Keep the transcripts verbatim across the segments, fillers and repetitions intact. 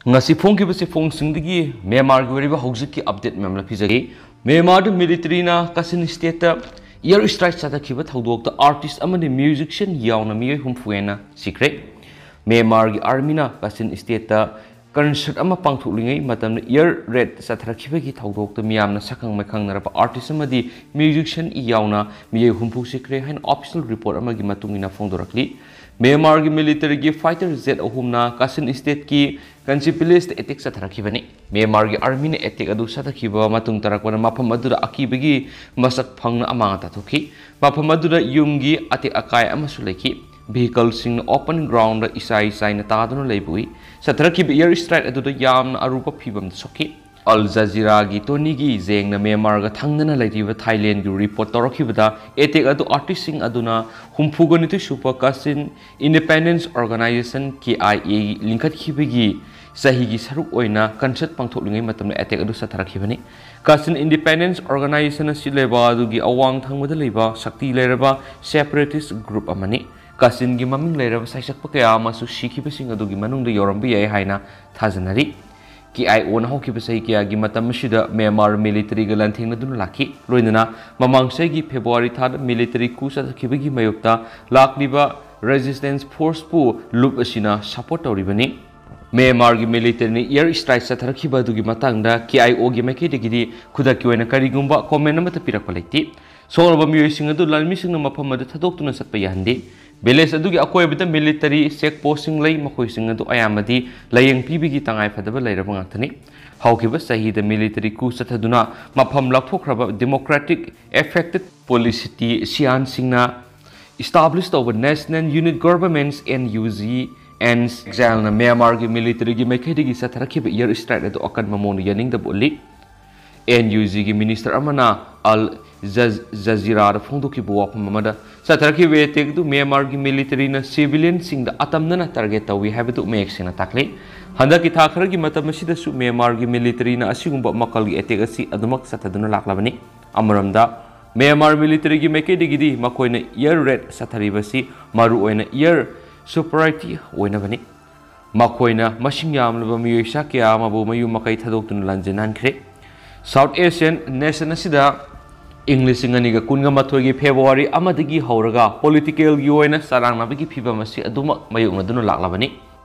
ꯉꯁꯤ ꯐꯣꯡꯈꯤꯕ ꯆꯦꯐꯣꯡꯁꯤꯡꯗꯒꯤ ꯃ꯭ꯌꯥꯟꯃꯥꯔꯒꯤ ꯑꯣꯏꯔꯤꯕ ꯍꯧꯖꯤꯛꯀꯤ ꯑꯞꯗꯦꯠ ꯃꯌꯥꯝ ꯂꯧꯕꯤꯖꯒꯦ꯫ ꯃ꯭ꯌꯥꯟꯃꯥꯔꯗ ꯃꯤꯂꯤꯇꯔꯤꯅ ꯀꯥꯆꯤꯟ ꯁ꯭ꯇꯦꯠꯇ ꯏꯌꯔ ꯁ꯭ꯇ꯭ꯔꯥꯏꯛ ꯆꯠꯊꯈꯤꯕ ꯊꯧꯗꯣꯛꯇ ꯑꯥꯔꯇꯤꯁ ꯑꯃꯗꯤ ꯃ꯭ꯌꯨꯖꯤꯛꯁꯤꯌꯟ ꯌꯥꯎꯅ ꯃꯤꯑꯣꯏ ꯍꯨꯝꯐꯨ ꯍꯦꯟꯅ ꯁꯤꯈ꯭ꯔꯦ꯫ ꯃ꯭ꯌꯥꯟꯃꯥꯔꯒꯤ ꯑꯥꯔꯃꯤꯅ ꯀꯥꯆꯤꯟ ꯁ꯭ꯇꯦꯠꯇ ꯀꯟꯁꯔꯠ ꯑꯃ ꯄꯥꯡꯊꯣꯛꯂꯤꯉꯩ ꯃꯇꯝꯗ ꯏꯌꯔ ꯔꯦꯗ ꯆꯠꯊꯔꯛꯈꯤꯕꯒꯤ ꯊꯧꯗꯣꯛꯇ ꯃꯤꯌꯥꯝꯅ ꯁꯛꯈꯪ ꯃꯥꯏꯈꯪꯅꯔꯕ ꯑꯥꯔꯇꯤꯁ ꯑꯃꯗꯤ ꯃ꯭ꯌꯨꯖꯤꯛꯁꯤꯌꯟ ꯌꯥꯎꯅ ꯃꯤꯑꯣꯏ ꯍꯨꯝꯐꯨ ꯁꯤꯈ꯭ꯔꯦ ꯍꯥꯏꯅ ꯑꯣꯐꯤꯁꯤꯌꯦꯜ ꯔꯤꯄꯣꯔꯠ ꯑꯃꯒꯤ ꯃꯇꯨꯡ ꯏꯟꯅ ꯐꯣꯡꯗꯣꯔꯛꯂꯤ꯫ ꯃ꯭ꯌꯥꯟꯃꯥꯔꯒꯤ ꯃꯤꯂꯤꯇꯔꯤꯒꯤ ꯐꯥꯏꯇꯔ ꯖꯦꯠ ꯑꯍꯨꯝꯅ ꯀꯥꯆꯤꯟ ꯁ꯭ꯇꯦꯠꯀꯤ ꯀꯟꯆꯤ ꯚꯤꯂꯦꯖꯇ ꯑꯦꯇꯦꯛ ꯆꯠꯊꯔꯛꯈꯤꯕꯅꯤ꯫ ꯃ꯭ꯌꯥꯟꯃꯥꯔꯒꯤ ꯑꯥꯔꯃꯤꯅ ꯑꯦꯇꯦꯛ ꯑꯗꯨ ꯆꯠꯊꯈꯤꯕ ꯃꯇꯨꯡ ꯇꯥꯔꯛꯄꯗ ꯃꯐꯝ ꯑꯗꯨꯗ ꯑꯀꯤꯕꯒꯤ ꯃꯁꯛ ꯐꯪꯅ ꯑꯃꯥꯡ ꯑꯇꯥ ꯊꯣꯛꯈꯤ꯫ ꯃꯐꯝ ꯑꯗꯨꯗ ꯌꯨꯝꯒꯤ ꯑꯇꯦꯛ ꯑꯀꯥꯏ ꯑꯃꯁꯨ ꯂꯩꯈꯤ꯫ ꯚꯤꯍꯤꯀꯜꯁꯤꯡꯅ ꯑꯣꯄꯟ ꯒ꯭ꯔꯥꯎꯟꯗ ꯏꯆꯥꯏ ꯆꯥꯏꯅ ꯇꯥꯗꯨꯅ ꯂꯩꯕ ꯎꯏ꯫ ꯆꯠꯊꯔꯛꯈꯤꯕ ꯏꯌꯔ ꯁ꯭ꯇ꯭ꯔꯥꯏꯛ ꯑꯗꯨꯗ ꯌꯥꯝꯅ ꯑꯔꯨꯕ ꯐꯤꯕꯝꯗ ꯁꯣꯛꯈꯤ꯫ ꯑꯜ ꯖꯖꯤꯔꯥꯒꯤ ꯇꯣꯅꯤꯒꯤ ꯖꯦꯡꯅ ꯃ꯭ꯌꯥꯟꯃꯥꯔꯒ ꯊꯪꯅꯅ ꯂꯩꯔꯤꯕ ꯊꯥꯏꯂꯦꯟꯒꯤ ꯔꯤꯄꯣꯔꯠ ꯇꯧꯔꯛꯈꯤꯕꯗ, ꯑꯦꯇꯦꯛ ꯑꯗꯨ ꯑꯥꯔꯇꯤꯁꯁꯤꯡ ꯑꯗꯨꯅ ꯍꯨꯝꯐꯨꯒ ꯅꯤꯊꯣꯏ ꯁꯨꯕ ꯀꯥꯆꯤꯟ independence organisation, K I A, ꯂꯤꯡꯈꯠꯈꯤꯕꯒꯤ ꯆꯍꯤꯒꯤ ꯁꯔꯨꯛ ꯑꯣꯏꯅ ꯀꯟꯁꯔꯠ ꯄꯥꯡꯊꯣꯛꯂꯤꯉꯩ ꯃꯇꯝꯗ ꯑꯦꯇꯦꯛ ꯑꯗꯨ ꯆꯠꯊꯔꯛꯈꯤꯕꯅꯤ꯫ ꯀꯥꯆꯤꯟ ꯏꯟꯗꯤꯄꯦꯟꯗꯦꯟꯁ ꯑꯣꯔꯒꯅꯥꯏꯖꯦꯁꯟ ꯑꯁꯤ ꯂꯩꯕꯥꯛ ꯑꯗꯨꯒꯤ ꯑꯋꯥꯡ ꯊꯪꯕꯗ ꯂꯩꯕ ꯁꯛꯇꯤ ꯂꯩꯔꯕ ꯁꯦꯄꯔꯦꯇꯤꯁ ꯒ꯭ꯔꯨꯞ ꯑꯃꯅꯤ꯫ ꯀꯥꯆꯤꯟꯒꯤ ꯃꯃꯤꯡ ꯂꯩꯔꯕ ꯁꯩꯁꯛꯄ ꯀꯌꯥ ꯑꯃꯁꯨ ꯁꯤꯈꯤꯕꯁꯤꯡ ꯑꯗꯨꯒꯤ ꯃꯅꯨꯡꯗ ꯌꯥꯎꯔꯝꯕ ꯌꯥꯏ ꯍꯥꯏꯅ ꯊꯥꯖꯅꯔꯤ꯫ ꯀꯦ ꯑꯥꯏ ꯑꯣꯅ ꯍꯧꯈꯤꯕ ꯆꯍꯤ ꯀꯌꯥꯒꯤ ꯃꯇꯝ ꯑꯁꯤꯗ ꯃ꯭ꯌꯥꯟꯃꯥꯔ ꯃꯤꯂꯤꯇꯔꯤꯒ ꯂꯥꯟꯊꯦꯡꯅꯗꯨꯅ ꯂꯥꯛꯈꯤ꯫ ꯂꯣꯏꯅꯅ ꯃꯃꯥꯡ ꯆꯍꯤꯒꯤ ꯐꯦꯕ꯭ꯔꯨꯋꯥꯔꯤ ꯊꯥꯗ ꯃꯤꯂꯤꯇꯔꯤ ꯀꯨ ꯆꯠꯊꯈꯤꯕꯒꯤ ꯃꯥꯌꯣꯛꯇ ꯂꯥꯛꯂꯤꯕ ꯔꯦꯖꯤꯁꯇꯦꯟꯁ ꯐꯣꯔꯁꯄꯨ ꯂꯨꯞ ꯑꯁꯤꯅ ꯁꯄꯣꯔꯠ ꯇꯧꯔꯤꯕꯅꯤ꯫ ꯃ꯭ꯌꯥꯟꯃꯥꯔꯒꯤ ꯃꯤꯂꯤꯇꯔꯤꯅ ꯏꯌꯔ ꯁ꯭ꯇ꯭ꯔꯥꯏꯛ ꯆꯠꯊꯔꯛꯈꯤꯕ ꯑꯗꯨꯒꯤ ꯃꯇꯥꯡꯗ ꯀꯦ ꯑꯥꯏ ꯑꯣꯒꯤ ꯃꯥꯏꯀꯩꯗꯒꯤꯗꯤ ꯈꯨꯗꯛꯀꯤ ꯑꯣꯏꯅ ꯀꯔꯤꯒꯨꯝꯕ ꯀꯣꯃꯦꯟ ꯑꯃꯠꯇ ꯄꯤꯔꯛꯄ ꯂꯩꯇꯦ꯫ ꯁꯣꯛꯂꯕ ꯃꯤꯑꯣꯏꯁꯤꯡ ꯑꯗꯨ ꯂꯥꯟꯃꯤꯁꯤꯡꯅ ꯃꯐꯝ ꯑꯗꯨ ꯊꯥꯗꯣꯛꯇꯨꯅ ꯆꯠꯄ ꯌꯥꯍꯟꯗꯦ꯫ ꯚꯤꯂꯦꯖ ꯑꯗꯨꯒꯤ ꯑꯀꯣꯏꯕꯗ ꯃꯤꯂꯤꯇꯔꯤ ꯆꯦꯛ ꯄꯣꯁꯁꯤꯡ ꯂꯩ, ꯃꯈꯣꯏꯁꯤꯡ ꯑꯗꯨ ꯑꯌꯥꯝꯕꯗꯤ ꯂꯥꯌꯦꯡ ꯄꯤꯕꯒꯤ ꯇꯉꯥꯏ ꯐꯗꯕ ꯂꯩꯔꯕ ꯉꯥꯛꯇꯅꯤ꯫ ꯍꯧꯈꯤꯕ ꯆꯍꯤꯗ ꯃꯤꯂꯤꯇꯔꯤ ꯀꯨ ꯆꯠꯊꯗꯨꯅ ꯃꯐꯝ ꯂꯥꯞꯊꯣꯛꯈ꯭ꯔꯕ ꯗꯦꯃꯣꯀ꯭ꯔꯦꯇꯤꯛ ꯑꯦꯐꯦꯛꯇꯦꯗ ꯄꯣꯂꯤꯁꯤꯇꯤ ꯁꯤꯌꯥꯟꯁꯤꯡꯅ ꯏꯁꯇꯥꯕ꯭ꯂꯤꯁ ꯇꯧꯕ National Unity Government, N U G, in ꯑꯦꯛꯖꯥꯏꯜꯅ ꯃ꯭ꯌꯥꯟꯃꯥꯔꯒꯤ ꯃꯤꯂꯤꯇꯔꯤꯒꯤ ꯃꯥꯏꯀꯩꯗꯒꯤ ꯆꯠꯊꯔꯛꯈꯤꯕ ꯏꯌꯔ ꯁ꯭ꯇ꯭ꯔꯥꯏꯛ ꯑꯗꯨ ꯑꯀꯟꯕ ꯃꯑꯣꯡꯗ ꯌꯥꯅꯤꯡꯗꯕ ꯎꯠꯂꯤ꯫ ꯑꯦꯟ ꯌꯨ ꯖꯤꯒꯤ ꯃꯤꯅꯤꯁꯇꯔ ꯑꯃꯅ ꯑꯜ ꯖꯖ-, ꯖꯖꯤꯔꯥꯗ ꯐꯣꯡꯗꯣꯛꯈꯤꯕ ꯋꯥꯐꯝ ꯑꯃꯗ, ꯆꯠꯊꯔꯛꯈꯤꯕ ꯑꯦꯇꯦꯛ ꯑꯗꯨ ꯃ꯭ꯌꯥꯟꯃꯥꯔꯒꯤ ꯃꯤꯂꯤꯇꯔꯤꯅ ꯁꯤꯚꯤꯂꯤꯌꯟꯁꯤꯡꯗ ꯑꯇꯝꯅꯅ ꯇꯥꯔꯒꯦꯠ ꯇꯧꯏ ꯍꯥꯏꯕꯗꯨ ꯃꯌꯦꯛ ꯁꯦꯡꯅ ꯇꯥꯛꯂꯤ꯫ ꯍꯟꯗꯛꯀꯤ ꯊꯥ ꯈꯔꯒꯤ ꯃꯇꯝ ꯑꯁꯤꯗꯁꯨ ꯃ꯭ꯌꯥꯟꯃꯥꯔꯒꯤ ꯃꯤꯂꯤꯇꯔꯤꯅ ꯑꯁꯤꯒꯨꯝꯕ ꯃꯈꯜꯒꯤ ꯑꯦꯇꯦꯛ ꯑꯁꯤ ꯑꯗꯨꯃꯛ ꯆꯠꯊꯗꯨꯅ ꯂꯥꯛꯂꯕꯅꯤ꯫ ꯑꯃꯔꯣꯝꯗ, ꯃ꯭ꯌꯥꯟꯃꯥꯔ ꯃꯤꯂꯤꯇꯔꯤꯒꯤ ꯃꯥꯏꯀꯩꯗꯒꯤꯗꯤ ꯃꯈꯣꯏꯅ ꯏꯌꯔ ꯔꯦꯗ ꯆꯠꯊꯔꯤꯕꯁꯤ ꯃꯔꯨꯑꯣꯏꯅ ꯏꯌꯔ ꯁꯨꯄꯔꯥꯏꯇꯤ ꯑꯣꯏꯅꯕꯅꯤ꯫ ꯃꯈꯣꯏꯅ ꯃꯁꯤꯡ ꯌꯥꯝꯂꯕ ꯃꯤꯑꯣꯏ ꯆꯥ ꯀꯌꯥ ꯑꯃꯕꯨ ꯃꯌꯨꯝ ꯃꯀꯩ ꯊꯥꯗꯣꯛꯇꯨꯅ ꯂꯥꯟꯖꯦꯟꯍꯟꯈ꯭ꯔꯦ꯫ South Asian nation ꯑꯁꯤꯗ ꯏꯪ ꯂꯤꯁꯤꯡ ꯑꯅꯤꯒ ꯀꯨꯟꯒ ꯃꯥꯊꯣꯏꯒꯤ February ꯑꯃꯗꯒꯤ ꯍꯧꯔꯒ political ꯒꯤ ꯑꯣꯏꯅ ꯆꯔꯥꯡꯅꯕꯒꯤ ꯐꯤꯚꯝ ꯑꯁꯤ ꯑꯗꯨꯃꯛ ꯃꯥꯌꯣꯛꯅꯗꯨꯅ ꯂꯥꯛꯂꯕꯅꯤ꯫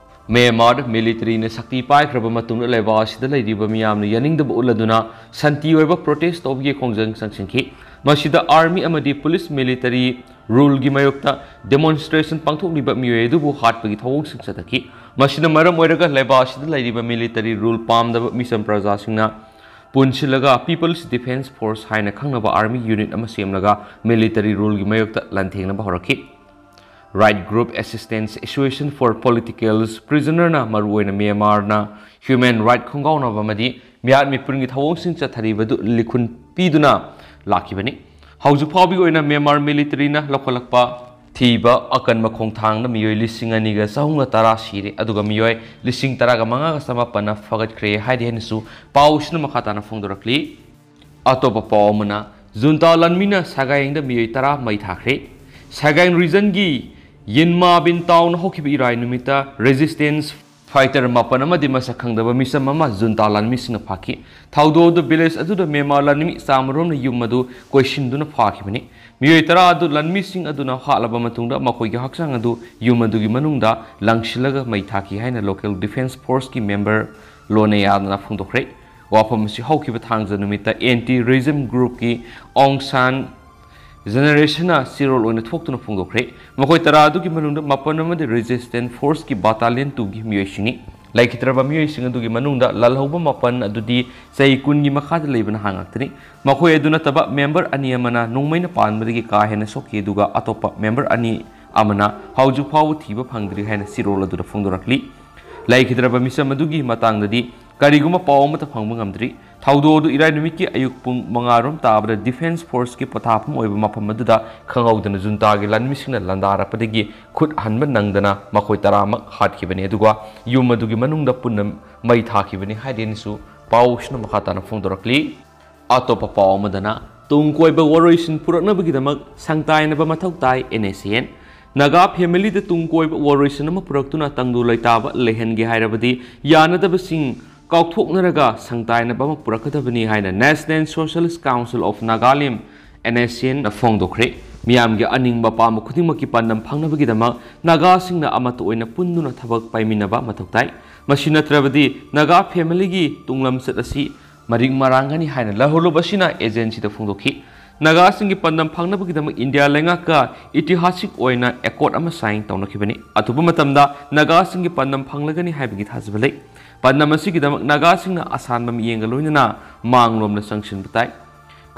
ꯃ꯭ꯌꯥꯟꯃꯥꯔ military ꯅ ꯁꯛꯇꯤ ꯄꯥꯏꯈ꯭ꯔꯕ ꯃꯇꯨꯡꯗ ꯂꯩꯕꯥꯛ ꯑꯁꯤꯗ ꯂꯩꯔꯤꯕ ꯃꯤꯌꯥꯝꯅ ꯌꯥꯅꯤꯡꯗꯕ ꯎꯠꯂꯗꯨꯅ ꯁꯥꯟꯇꯤ ꯑꯣꯏꯕ protest ꯇꯧꯕꯒꯤ ꯈꯣꯡꯖꯪ ꯆꯪꯁꯤꯟꯈꯤ꯫ ꯃꯁꯤꯗ army ꯑꯃꯗꯤ police military rule ꯒꯤ ꯃꯥꯌꯣꯛꯇ demonstration ꯄꯥꯡꯊꯣꯛꯂꯤꯕ ꯃꯤꯑꯣꯏ ꯑꯗꯨꯕꯨ ꯍꯥꯠꯄꯒꯤ ꯊꯧꯑꯣꯡꯁꯤꯡ ꯆꯠꯊꯈꯤ꯫ ꯃꯁꯤꯅ ꯃꯔꯝ ꯑꯣꯏꯔꯒ ꯂꯩꯕꯥꯛ ꯑꯁꯤꯗ ꯂꯩꯔꯤꯕ military rule ꯄꯥꯝꯗꯕ ꯃꯤꯆꯝ ꯄ꯭ꯔꯖꯥꯁꯤꯡꯅ ꯄꯨꯟꯁꯤꯜꯂꯒ People's Defence Force ꯍꯥꯏꯅ ꯈꯪꯅꯕ army unit ꯑꯃ ꯁꯦꯝꯂꯒ military rule ꯒꯤ ꯃꯥꯌꯣꯛꯇ ꯂꯥꯟꯊꯦꯡꯅꯕ ꯍꯧꯔꯛꯈꯤ꯫ Right Group Assistance Association for Political Prisoner ꯅ ꯃꯔꯨꯑꯣꯏꯅ ꯃ꯭ꯌꯥꯟꯃꯥꯔꯅ human right ꯈꯣꯡꯒꯥꯎꯅꯕ ꯑꯃꯗꯤ ꯃꯤꯍꯥꯠ ꯃꯤꯄꯨꯟꯒꯤ ꯊꯧꯑꯣꯡꯁꯤꯡ ꯆꯠꯊꯔꯤꯕꯗꯨ ꯂꯤꯈꯨꯟ ꯄꯤꯗꯨꯅ ꯂꯥꯛꯈꯤꯕꯅꯤ꯫ ꯍꯧꯖꯤꯛ ꯐꯥꯎꯕꯒꯤ ꯑꯣꯏꯅ ꯃ꯭ꯌꯥꯟꯃꯥꯔ military ꯅ ꯂꯧꯈꯠꯂꯛꯄ ꯊꯤꯕ ꯑꯀꯟꯕ ꯈꯣꯡꯊꯥꯡꯅ ꯃꯤꯑꯣꯏ ꯂꯤꯁꯤꯡ ꯑꯅꯤꯒ ꯆꯍꯨꯝꯒ ꯇꯔꯥ ꯁꯤꯔꯦ, ꯑꯗꯨꯒ ꯃꯤꯑꯣꯏ ꯂꯤꯁꯤꯡ ꯇꯔꯥꯒ ꯃꯉꯥꯒ ꯆꯃꯥꯄꯟꯅ ꯐꯒꯠꯈ꯭ꯔꯦ ꯍꯥꯏꯔꯤ ꯍꯥꯏꯅꯁꯨ ꯄꯥꯎꯁꯤꯅ ꯃꯈꯥ ꯇꯥꯅ ꯐꯣꯡꯗꯣꯔꯛꯂꯤ꯫ ꯑꯇꯣꯞꯄ ꯄꯥꯎ ꯑꯃꯅ, ꯖꯨꯟꯇꯥ ꯂꯥꯟꯃꯤꯅ ꯁꯒꯥꯌꯦꯡꯗ ꯃꯤꯑꯣꯏ ꯇꯔꯥ ꯃꯩ ꯊꯥꯈ꯭ꯔꯦ꯫ ꯁꯒꯥꯌꯦꯡ region ꯒꯤ ꯌꯤꯟꯃꯥ ꯕꯤꯟ ꯇꯥꯎꯟ ꯍꯧꯈꯤꯕ ꯏꯔꯥꯏ ꯅꯨꯃꯤꯠꯇ resistance fighter ꯃꯥꯄꯟ ꯑꯃꯗꯤ ꯃꯁꯛ ꯈꯪꯗꯕ ꯃꯤꯆꯝ ꯑꯃ ꯖꯨꯟꯇꯥ ꯂꯥꯟꯃꯤꯁꯤꯡꯅ ꯐꯥꯈꯤ꯫ ꯊꯧꯗꯣꯛ ꯑꯗꯨ village ꯑꯗꯨꯗ ꯃ꯭ꯌꯥꯟꯃꯥꯔ ꯂꯥꯟꯃꯤ ꯆꯥꯃꯔꯣꯝꯅ ꯌꯨꯝ ꯑꯗꯨ ꯀꯣꯏꯁꯤꯟꯗꯨꯅ ꯐꯥꯈꯤꯕꯅꯤ꯫ ꯃꯤꯑꯣꯏ ꯇꯔꯥ ꯑꯗꯨ ꯂꯥꯟꯃꯤꯁꯤꯡ ꯑꯗꯨꯅ ꯍꯥꯠꯂꯕ ꯃꯇꯨꯡꯗ ꯃꯈꯣꯏꯒꯤ ꯍꯛꯆꯥꯡ ꯑꯗꯨ ꯌꯨꯝ ꯑꯗꯨꯒꯤ ꯃꯅꯨꯡꯗ ꯂꯪꯁꯤꯜꯂꯒ ꯃꯩ ꯊꯥꯈꯤ ꯍꯥꯏꯅ local defence force ꯀꯤ member ꯂꯣꯅꯦ ꯌꯥꯗꯅ ꯐꯣꯡꯗꯣꯛꯈ꯭ꯔꯦ꯫ ꯋꯥꯐꯝ ꯑꯁꯤ ꯍꯧꯈꯤꯕ ꯊꯥꯡꯖ ꯅꯨꯃꯤꯠꯇ anti regime group ꯀꯤ Aung San Generation ꯅ ꯆꯦꯔꯣꯜ ꯑꯣꯏꯅ ꯊꯣꯛꯇꯨꯅ ꯐꯣꯡꯗꯣꯛꯈ꯭ꯔꯦ꯫ ꯃꯈꯣꯏ ꯇꯔꯥ ꯑꯗꯨꯒꯤ ꯃꯅꯨꯡꯗ ꯃꯥꯄꯟ ꯑꯃꯗꯤ resistance force ꯀꯤ battalion two ꯒꯤ ꯃꯤꯑꯣꯏꯁꯤꯡꯅꯤ꯫ ꯂꯩꯈꯤꯗ꯭ꯔꯕ ꯃꯤꯑꯣꯏꯁꯤꯡ ꯑꯗꯨꯒꯤ ꯃꯅꯨꯡꯗ ꯂꯥꯜꯍꯧꯕ ꯃꯥꯄꯟ ꯑꯗꯨꯗꯤ ꯆꯍꯤ ꯀꯨꯟꯒꯤ ꯃꯈꯥꯗ ꯂꯩꯕ ꯅꯍꯥ ꯉꯥꯛꯇꯅꯤ꯫ ꯃꯈꯣꯏ ꯑꯗꯨ ꯅꯠꯇꯕ member ꯑꯅꯤ ꯑꯃꯅ ꯅꯣꯡꯃꯩꯅ ꯄꯥꯟꯕꯗꯒꯤ ꯀꯥ ꯍꯦꯟꯅ ꯁꯣꯛꯈꯤ, ꯑꯗꯨꯒ ꯑꯇꯣꯞꯄ member ꯑꯅꯤ ꯑꯃꯅ ꯍꯧꯖꯤꯛ ꯐꯥꯎꯕ ꯊꯤꯕ ꯐꯪꯗ꯭ꯔꯤ ꯍꯥꯏꯅ ꯆꯦꯔꯣꯜ ꯑꯗꯨꯗ ꯐꯣꯡꯗꯣꯔꯛꯂꯤ꯫ ꯂꯩꯈꯤꯗ꯭ꯔꯕ ꯃꯤꯆꯝ ꯑꯗꯨꯒꯤ ꯃꯇꯥꯡꯗꯗꯤ ꯀꯔꯤꯒꯨꯝꯕ ꯄꯥꯎ ꯑꯃꯠꯇ ꯐꯪꯕ ꯉꯝꯗ꯭ꯔꯤ꯫ ꯊꯧꯗꯣꯛ ꯑꯗꯨ ꯏꯔꯥꯏ ꯅꯨꯃꯤꯠꯀꯤ ꯑꯌꯨꯛ ꯄꯨꯡ ꯃꯉꯥ ꯔꯣꯝ ꯇꯥꯕꯗ defence force ꯀꯤ ꯄꯣꯊꯥꯐꯝ ꯑꯣꯏꯕ ꯃꯐꯝ ꯑꯗꯨꯗ ꯈꯪꯍꯧꯗꯅ ꯖꯨꯟꯇꯥꯒꯤ ꯂꯥꯟꯃꯤꯁꯤꯡꯅ ꯂꯥꯟꯗꯥꯔꯛꯄꯗꯒꯤ ꯈꯨꯠ ꯍꯟꯕ ꯅꯪꯗꯅ ꯃꯈꯣꯏ ꯇꯔꯥꯃꯛ ꯍꯥꯠꯈꯤꯕꯅꯤ, ꯑꯗꯨꯒ ꯌꯨꯝ ꯑꯗꯨꯒꯤ ꯃꯅꯨꯡꯗ ꯄꯨꯟꯅ ꯃꯩ ꯊꯥꯈꯤꯕꯅꯤ ꯍꯥꯏꯗꯦꯅꯁꯨ ꯄꯥꯎꯁꯤꯅ ꯃꯈꯥ ꯇꯥꯅ ꯐꯣꯡꯗꯣꯔꯛꯂꯤ꯫ ꯑꯇꯣꯞꯄ ꯄꯥꯎ ꯑꯃꯗꯅ, ꯇꯨꯡ ꯀꯣꯏꯕ ꯋꯥꯔꯣꯏꯁꯤꯟ ꯄꯨꯔꯛꯅꯕꯒꯤꯗꯃꯛ ꯁꯪꯇꯥꯏꯅꯕ ꯃꯊꯧ ꯇꯥꯏ, NSCN꯫ ꯅꯥꯒꯥ ꯐꯦꯃꯤꯂꯤꯗ ꯇꯨꯡ ꯀꯣꯏꯕ ꯋꯥꯔꯣꯏꯁꯤꯟ ꯑꯃ ꯄꯨꯔꯛꯇꯨꯅ ꯇꯪꯗꯨ ꯂꯩꯇꯥꯕ ꯂꯩꯍꯟꯒꯦ ꯍꯥꯏꯔꯕꯗꯤ ꯌꯥꯅꯗꯕꯁꯤꯡ ꯀꯥꯎꯊꯣꯛꯅꯔꯒ ꯁꯪꯇꯥꯏꯅꯕ ꯑꯃ ꯄꯨꯔꯛꯀꯗꯕꯅꯤ ꯍꯥꯏꯅ National Socialist Council of Nagalim, NSCN ꯅ ꯐꯣꯡꯗꯣꯛꯈ꯭ꯔꯦ꯫ ꯃꯤꯌꯥꯝꯒꯤ ꯑꯅꯤꯡꯕ ꯑꯄꯥꯝꯕ ꯈꯨꯗꯤꯡꯃꯛꯀꯤ ꯄꯥꯟꯗꯝ ꯐꯪꯅꯕꯒꯤꯗꯃꯛ ꯅꯥꯒꯥꯁꯤꯡꯅ ꯑꯃꯠꯇ ꯑꯣꯏꯅ ꯄꯨꯟꯗꯨꯅ ꯊꯕꯛ ꯄꯥꯏꯃꯤꯟꯅꯕ ꯃꯊꯧ ꯇꯥꯏ꯫ ꯃꯁꯤ ꯅꯠꯇ꯭ꯔꯕꯗꯤ ꯅꯥꯒꯥ ꯐꯦꯃꯤꯂꯤꯒꯤ ꯇꯨꯡꯂꯝꯆꯠ ꯑꯁꯤ ꯃꯔꯤꯛ ꯃꯔꯥꯡꯒꯅꯤ ꯍꯥꯏꯅ ꯂꯧꯍꯧꯂꯨꯕ ꯑꯁꯤꯅ ꯑꯦꯖꯦꯟꯁꯤꯗ ꯐꯣꯡꯗꯣꯛꯈꯤ꯫ ꯅꯥꯒꯥꯁꯤꯡꯒꯤ ꯄꯥꯟꯗꯝ ꯐꯪꯅꯕꯒꯤꯗꯃꯛ ꯏꯟꯗꯤꯌꯥ ꯂꯩꯉꯥꯛꯀ ꯏꯇꯤꯍꯥꯁꯤꯛ ꯑꯣꯏꯅ ꯑꯦꯀꯣꯔꯗ ꯑꯃ ꯁꯥꯏꯟ ꯇꯧꯅꯈꯤꯕꯅꯤ꯫ ꯑꯊꯨꯕ ꯃꯇꯝꯗ ꯅꯥꯒꯥꯁꯤꯡꯒꯤ ꯄꯥꯟꯗꯝ ꯐꯪꯂꯒꯅꯤ ꯍꯥꯏꯕꯒꯤ ꯊꯥꯖꯕ ꯂꯩ꯫ ꯄꯥꯟꯗꯝ ꯑꯁꯤꯒꯤꯗꯃꯛ ꯅꯥꯒꯥꯁꯤꯡꯅ ꯑꯁꯥꯟꯕ ꯃꯤꯠꯌꯦꯡꯒ ꯂꯣꯏꯅꯅ ꯃꯥꯡꯂꯣꯝꯗ ꯆꯪꯁꯤꯟꯕ ꯇꯥꯏ꯫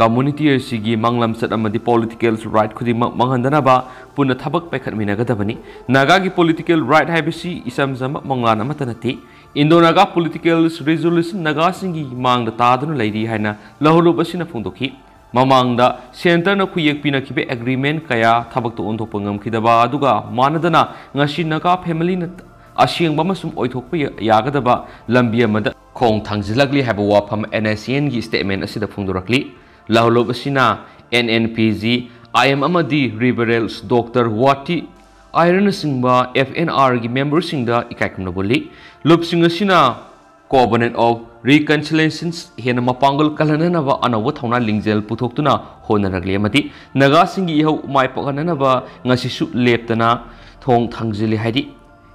ꯀꯝꯃ꯭ꯌꯨꯅꯤꯇꯤ ꯑꯁꯤꯒꯤ ꯃꯥꯡꯂꯝꯆꯠ ꯑꯃꯗꯤ ꯄꯣꯂꯤꯇꯤꯀꯦꯜ ꯔꯥꯏꯠ ꯈꯨꯗꯤꯡꯃꯛ ꯃꯥꯡꯍꯟꯗꯅꯕ ꯄꯨꯟꯅ ꯊꯕꯛ ꯄꯥꯏꯈꯠꯃꯤꯟꯅꯒꯗꯕꯅꯤ꯫ ꯅꯥꯒꯥꯒꯤ ꯄꯣꯂꯤꯇꯤꯀꯦꯜ ꯔꯥꯏꯠ ꯍꯥꯏꯕꯁꯤ ꯏꯆꯝ ꯆꯝꯕ ꯃꯪꯂꯥꯟ ꯑꯃꯠꯇ ꯅꯠꯇꯦ꯫ ꯏꯟꯗꯣ ꯅꯥꯒꯥ ꯄꯣꯂꯤꯇꯤꯀꯦꯜ ꯔꯤꯖꯣꯂꯨꯁꯟ ꯅꯥꯒꯥꯁꯤꯡꯒꯤ ꯃꯥꯡꯗ ꯇꯥꯗꯨꯅ ꯂꯩꯔꯤ ꯍꯥꯏꯅ ꯂꯧꯍꯧꯂꯨꯕ ꯑꯁꯤꯅ ꯐꯣꯡꯗꯣꯛꯈꯤ꯫ ꯃꯃꯥꯡꯗ ꯁꯦꯟꯇꯔꯅ ꯈꯨꯌꯦꯛ ꯄꯤꯅꯈꯤꯕ ꯑꯦꯒ꯭ꯔꯤꯃꯦꯟ ꯀꯌꯥ ꯊꯕꯛꯇ ꯑꯣꯟꯊꯣꯛꯄ ꯉꯝꯈꯤꯗꯕ ꯑꯗꯨꯒ ꯃꯥꯟꯅꯗꯅ ꯉꯁꯤ ꯅꯥꯒꯥ ꯐꯦꯃꯤꯂꯤꯅ ꯑꯁꯦꯡꯕ ꯑꯃꯁꯨꯡ ꯑꯣꯏꯊꯣꯛꯄ ꯌꯥꯒꯗꯕ ꯂꯝꯕꯤ ꯑꯃꯗ ꯈꯣꯡ ꯊꯥꯡꯖꯤꯜꯂꯛꯂꯤ ꯍꯥꯏꯕ ꯋꯥꯐꯝ NSCN ꯒꯤ ꯁ꯭ꯇꯦꯠꯃꯦꯟ ꯑꯁꯤꯗ ꯐꯣꯡꯗꯣꯔꯛꯂꯤ꯫ ꯂꯧꯍꯧꯂꯨꯞ ꯑꯁꯤꯅ NNPG, IM ꯑꯃꯗꯤ ꯔꯤꯕꯔꯦꯜꯁ ꯗꯣꯛꯇꯔ ꯋꯥꯇꯤ ꯑꯥꯏꯔꯅꯆꯤꯡꯕ FNR ꯒꯤ ꯃꯦꯝꯕꯔꯁꯤꯡꯗ ꯏꯀꯥꯏ ꯈꯨꯝꯅꯕ ꯎꯠꯂꯤ꯫ ꯂꯨꯞꯁꯤꯡ ꯑꯁꯤꯅ Covenant of Reconciliation ꯍꯦꯟꯅ ꯃꯄꯥꯡꯒꯜ ꯀꯜꯍꯟꯅꯅꯕ ꯑꯅꯧꯕ ꯊꯧꯅꯥ ꯂꯤꯡꯖꯦꯜ ꯄꯨꯊꯣꯛꯇꯨꯅ ꯍꯣꯠꯅꯔꯛꯂꯤ ꯑꯃꯗꯤ ꯅꯥꯒꯥꯁꯤꯡꯒꯤ ꯏꯍꯧ ꯃꯥꯏ ꯄꯥꯛꯍꯟꯅꯅꯕ ꯉꯁꯤꯁꯨ ꯂꯦꯞꯇꯅ ꯊꯣꯡ ꯊꯥꯡꯖꯤꯜꯂꯤ ꯍꯥꯏꯔꯤ꯫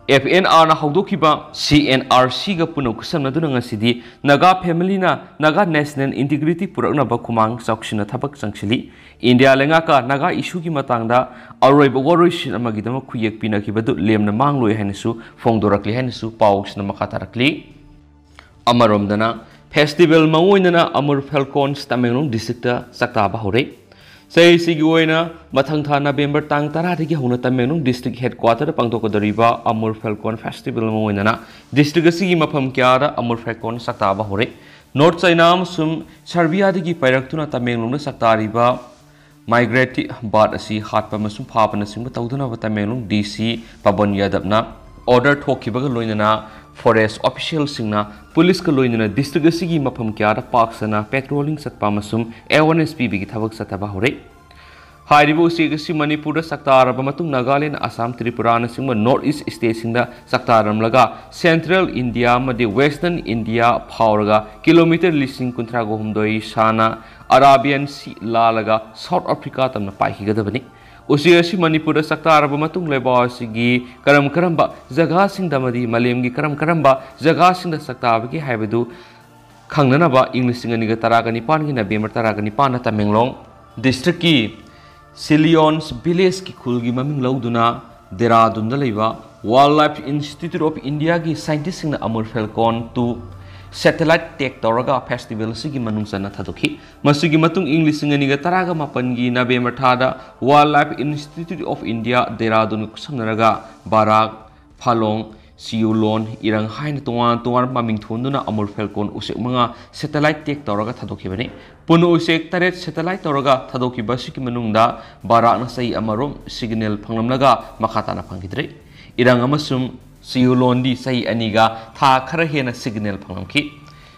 FNR ꯅ ꯍꯧꯗꯣꯛꯈꯤꯕ CNRC ꯒ ꯄꯨꯟꯅ ꯈꯨꯠꯁꯝꯅꯗꯨꯅ ꯉꯁꯤꯗꯤ ꯅꯥꯒꯥ ꯐꯦꯃꯤꯂꯤꯅ ꯅꯥꯒꯥ ꯅꯦꯁꯅꯦꯜ ꯏꯟꯇꯤꯒ꯭ꯔꯤꯇꯤ ꯄꯨꯔꯛꯅꯕ ꯈꯨꯃꯥꯡ ꯆꯥꯎꯁꯤꯟꯅ ꯊꯕꯛ ꯆꯪꯁꯤꯜꯂꯤ꯫ ꯏꯟꯗꯤꯌꯥ ꯂꯩꯉꯥꯛꯀ ꯅꯥꯒꯥ ꯏꯁꯨꯒꯤ ꯃꯇꯥꯡꯗ ꯑꯔꯣꯏꯕ ꯋꯥꯔꯣꯏꯁꯤꯟ ꯑꯃꯒꯤꯗꯃꯛ ꯈꯨꯌꯦꯛ ꯄꯤꯅꯈꯤꯕꯗꯨ ꯂꯦꯝꯅ ꯃꯥꯡꯂꯣꯏ ꯍꯥꯏꯅꯁꯨ ꯐꯣꯡꯗꯣꯔꯛꯂꯤ ꯍꯥꯏꯅꯁꯨ ꯄꯥꯎꯁꯤꯅ ꯃꯈꯥ ꯇꯥꯔꯛꯂꯤ꯫ ꯑꯃꯔꯣꯝꯗꯅ, ꯐꯦꯁꯇꯤꯚꯦꯜ ꯃꯑꯣꯡ ꯑꯣꯏꯅꯅ ꯑꯃꯨꯔ ꯐꯦꯜꯀꯣꯟꯁ ꯇꯃꯦꯡꯂꯣꯡ ꯗꯤꯁꯇ꯭ꯔꯤꯛꯇ ꯆꯥꯛꯇꯥꯕ ꯍꯧꯔꯦ꯫ ꯆꯍꯤꯁꯤꯒꯤ ꯑꯣꯏꯅ ꯃꯊꯪ ꯊꯥ ꯅꯕꯦꯝꯕꯔ ꯇꯥꯡ ꯇꯔꯥꯗꯒꯤ ꯍꯧꯅ ꯇꯃꯦꯡꯂꯣꯡ ꯗꯤꯁꯇ꯭ꯔꯤꯛ ꯍꯦꯗꯀ꯭ꯋꯥꯇꯔꯗ ꯄꯥꯡꯊꯣꯛꯀꯗꯧꯔꯤꯕ ꯑꯃꯨꯔ ꯐꯦꯜꯀꯣꯟ ꯐꯦꯁꯇꯤꯚꯦꯜ ꯃꯑꯣꯡ ꯑꯣꯏꯅꯅ ꯗꯤꯁꯇ꯭ꯔꯤꯛ ꯑꯁꯤꯒꯤ ꯃꯐꯝ ꯀꯌꯥꯗ ꯑꯃꯨꯔ ꯐꯦꯜꯀꯣꯟ ꯆꯥꯛꯇꯥꯕ ꯍꯧꯔꯦ꯫ ꯅꯣꯔꯠ ꯆꯥꯏꯅꯥ ꯑꯃꯁꯨꯡ ꯁꯔꯕꯤꯌꯥꯗꯒꯤ ꯄꯥꯏꯔꯛꯇꯨꯅ ꯇꯃꯦꯡꯂꯣꯡꯗ ꯆꯥꯛꯇꯥꯔꯤꯕ ꯃꯥꯏꯒ꯭ꯔꯦꯇꯤ ꯕꯥꯔꯗ ꯑꯁꯤ ꯍꯥꯠꯄ ꯑꯃꯁꯨꯡ ꯐꯥꯕꯅꯆꯤꯡꯕ ꯇꯧꯗꯅꯕ ꯇꯃꯦꯡꯂꯣꯡ DC ꯄꯕꯟ ꯌꯥꯗꯕꯅ ꯑꯣꯔꯗꯔ ꯊꯣꯛꯈꯤꯕꯒ ꯂꯣꯏꯅꯅ ꯐꯣꯔꯦꯁ ꯑꯣꯐꯤꯁꯤꯌꯦꯜꯁꯤꯡꯅ ꯄꯨꯂꯤꯁꯀ ꯂꯣꯏꯅꯅ ꯗꯤꯁꯇ꯭ꯔꯤꯛ ꯑꯁꯤꯒꯤ ꯃꯐꯝ ꯀꯌꯥꯗ ꯄꯥꯛ ꯁꯟꯅ ꯄꯦꯇ꯭ꯔꯣꯂꯤꯡ ꯆꯠꯄ ꯑꯃꯁꯨꯡ ꯑꯦꯋꯥꯔꯅꯦꯁ ꯄꯤꯕꯒꯤ ꯊꯕꯛ ꯆꯠꯊꯕ ꯍꯧꯔꯦ꯫ ꯍꯥꯏꯔꯤꯕ ꯎꯆꯦꯛ ꯑꯁꯤ ꯃꯅꯤꯄꯨꯔꯗ ꯆꯥꯛꯇꯥꯔꯕ ꯃꯇꯨꯡ ꯅꯥꯒꯥꯂꯦꯟ, ꯑꯁꯥꯝ, ꯇ꯭ꯔꯤꯄꯨꯔꯥꯅꯆꯤꯡꯕ North East stateꯁꯤꯡꯗ ꯆꯥꯛꯇꯥꯔꯝꯂꯒ Central India ꯑꯃꯗꯤ Western India ꯐꯥꯎꯔꯒ ꯀꯤꯂꯣꯃꯤꯇꯔ ꯂꯤꯁꯤꯡ ꯀꯨꯟꯊ꯭ꯔꯥꯒ ꯍꯨꯝꯗꯣꯏ ꯁꯥꯡꯅ Arabian Sea ꯂꯥꯜꯂꯒ South Africa ꯇꯝꯅ ꯄꯥꯏꯈꯤꯒꯗꯕꯅꯤ꯫ ꯎꯆꯦꯛ ꯑꯁꯤ ꯃꯅꯤꯄꯨꯔꯗ ꯆꯥꯛꯇꯥꯔꯕ ꯃꯇꯨꯡ ꯂꯩꯕꯥꯛ ꯑꯁꯤꯒꯤ ꯀꯔꯝ ꯀꯔꯝꯕ ꯖꯒꯥꯁꯤꯡꯗ ꯑꯃꯗꯤ ꯃꯥꯂꯦꯝꯒꯤ ꯀꯔꯝ ꯀꯔꯝꯕ ꯖꯒꯥꯁꯤꯡꯗ ꯆꯥꯛꯇꯥꯕꯒꯦ ꯍꯥꯏꯕꯗꯨ ꯈꯪꯅꯅꯕ ꯏꯪ ꯂꯤꯁꯤꯡ ꯑꯅꯤꯒ ꯇꯔꯥꯒ ꯅꯤꯄꯥꯟꯒꯤ November ꯇꯔꯥꯒ ꯅꯤꯄꯥꯟꯗ ꯇꯃꯦꯡꯂꯣꯡ districtꯀꯤ Silions villageꯀꯤ ꯈꯨꯜꯒꯤ ꯃꯃꯤꯡ ꯂꯧꯗꯨꯅ ꯗꯦꯔꯥꯗꯨꯟꯗ ꯂꯩꯕ Wildlife Institute of Indiaꯒꯤ scientistꯁꯤꯡꯅ Amur Falcon two satellite tag ꯇꯧꯔꯒ festival ꯑꯁꯤꯒꯤ ꯃꯅꯨꯡ ꯆꯟꯅ ꯊꯥꯗꯣꯛꯈꯤ꯫ ꯃꯁꯤꯒꯤ ꯃꯇꯨꯡ ꯏꯪ ꯂꯤꯁꯤꯡ ꯑꯅꯤꯒ ꯇꯔꯥꯒ ꯃꯥꯄꯟꯒꯤ November ꯊꯥꯗ Wildlife Institute of India ꯗꯦꯔꯥꯗꯨꯟꯒ ꯈꯨꯠꯁꯝꯅꯔꯒ ꯕꯔꯥꯛ, ꯐꯥꯂꯣꯡ, ꯁꯤꯌꯨꯂꯣꯟ, ꯏꯔꯪ ꯍꯥꯏꯅ ꯇꯣꯉꯥꯟ ꯇꯣꯉꯥꯟꯕ ꯃꯃꯤꯡ ꯊꯣꯟꯗꯨꯅ Amur Falcon ꯎꯆꯦꯛ ꯃꯉꯥ satellite tag ꯇꯧꯔꯒ ꯊꯥꯗꯣꯛꯈꯤꯕꯅꯤ꯫ ꯄꯨꯟꯅ ꯎꯆꯦꯛ ꯇꯔꯦꯠ satellite ꯇꯧꯔꯒ ꯊꯥꯗꯣꯛꯈꯤꯕ ꯑꯁꯤꯒꯤ ꯃꯅꯨꯡꯗ ꯕꯔꯥꯛꯅ ꯆꯍꯤ ꯑꯃꯔꯣꯝ signal ꯐꯪꯂꯝꯂꯒ ꯃꯈꯥ ꯇꯥꯅ ꯐꯪꯈꯤꯗ꯭ꯔꯦ꯫ ꯏꯔꯪ ꯑꯃꯁꯨꯡ ꯁꯤꯌꯨꯂꯣꯟꯗꯤ ꯆꯍꯤ ꯑꯅꯤꯒ ꯊꯥ ꯈꯔ ꯍꯦꯟꯅ signal ꯐꯪꯂꯝꯈꯤ꯫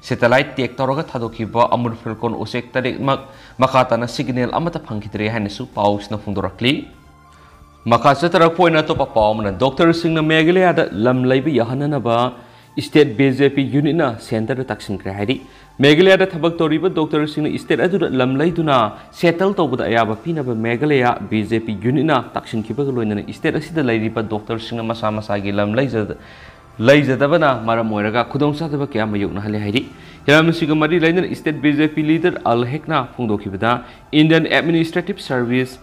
Satellite tag ꯇꯧꯔꯒ ꯊꯥꯗꯣꯛꯈꯤꯕ Amur Falcon ꯎꯆꯦꯛ ꯇꯔꯦꯠꯃꯛ ꯃꯈꯥ ꯇꯥꯅ signal ꯑꯃꯠꯇ ꯐꯪꯈꯤꯗ꯭ꯔꯦ ꯍꯥꯏꯅꯁꯨ ꯄꯥꯎꯁꯤꯅ ꯐꯣꯡꯗꯣꯔꯛꯂꯤ꯫ ꯃꯈꯥ ꯆꯠꯊꯔꯛꯄ ꯑꯣꯏꯅ ꯑꯇꯣꯞꯄ ꯄꯥꯎ ꯑꯃꯅ, ꯗꯣꯛꯇꯔꯁꯤꯡꯅ ꯃꯦꯘꯥꯂꯌꯥꯗ ꯂꯝ ꯂꯩꯕ ꯌꯥꯍꯟꯅꯅꯕ state BJP unitꯅ centreꯗ ꯇꯛꯁꯤꯟꯈ꯭ꯔꯦ ꯍꯥꯏꯔꯤ꯫ ꯃꯦꯘꯥꯂꯌꯥꯗ ꯊꯕꯛ ꯇꯧꯔꯤꯕ ꯗꯣꯛꯇꯔꯁꯤꯡꯅ state ꯑꯗꯨꯗ ꯂꯝ ꯂꯩꯗꯨꯅ settle ꯇꯧꯕꯗ ꯑꯌꯥꯕ ꯄꯤꯅꯕ ꯃꯦꯘꯥꯂꯌꯥ BJP unitꯅ ꯇꯛꯁꯤꯟꯈꯤꯕꯒ ꯂꯣꯏꯅꯅ state ꯑꯁꯤꯗ ꯂꯩꯔꯤꯕ ꯗꯣꯛꯇꯔꯁꯤꯡꯅ ꯃꯁꯥ ꯃꯁꯥꯒꯤ ꯂꯝ ꯂꯩꯖ-, ꯂꯩꯖꯗꯕꯅ ꯃꯔꯝ ꯑꯣꯏꯔꯒ ꯈꯨꯗꯣꯡꯆꯥꯗꯕ ꯀꯌꯥ ꯃꯥꯌꯣꯛꯅꯍꯜꯂꯦ ꯍꯥꯏꯔꯤ꯫ ꯍꯤꯔꯝ ꯑꯁꯤꯒ ꯃꯔꯤ ꯂꯩꯅꯅ state BJP leader ꯑꯜ ꯍꯦꯛꯅ ꯐꯣꯡꯗꯣꯛꯈꯤꯕꯗ, Indian Administrative Service,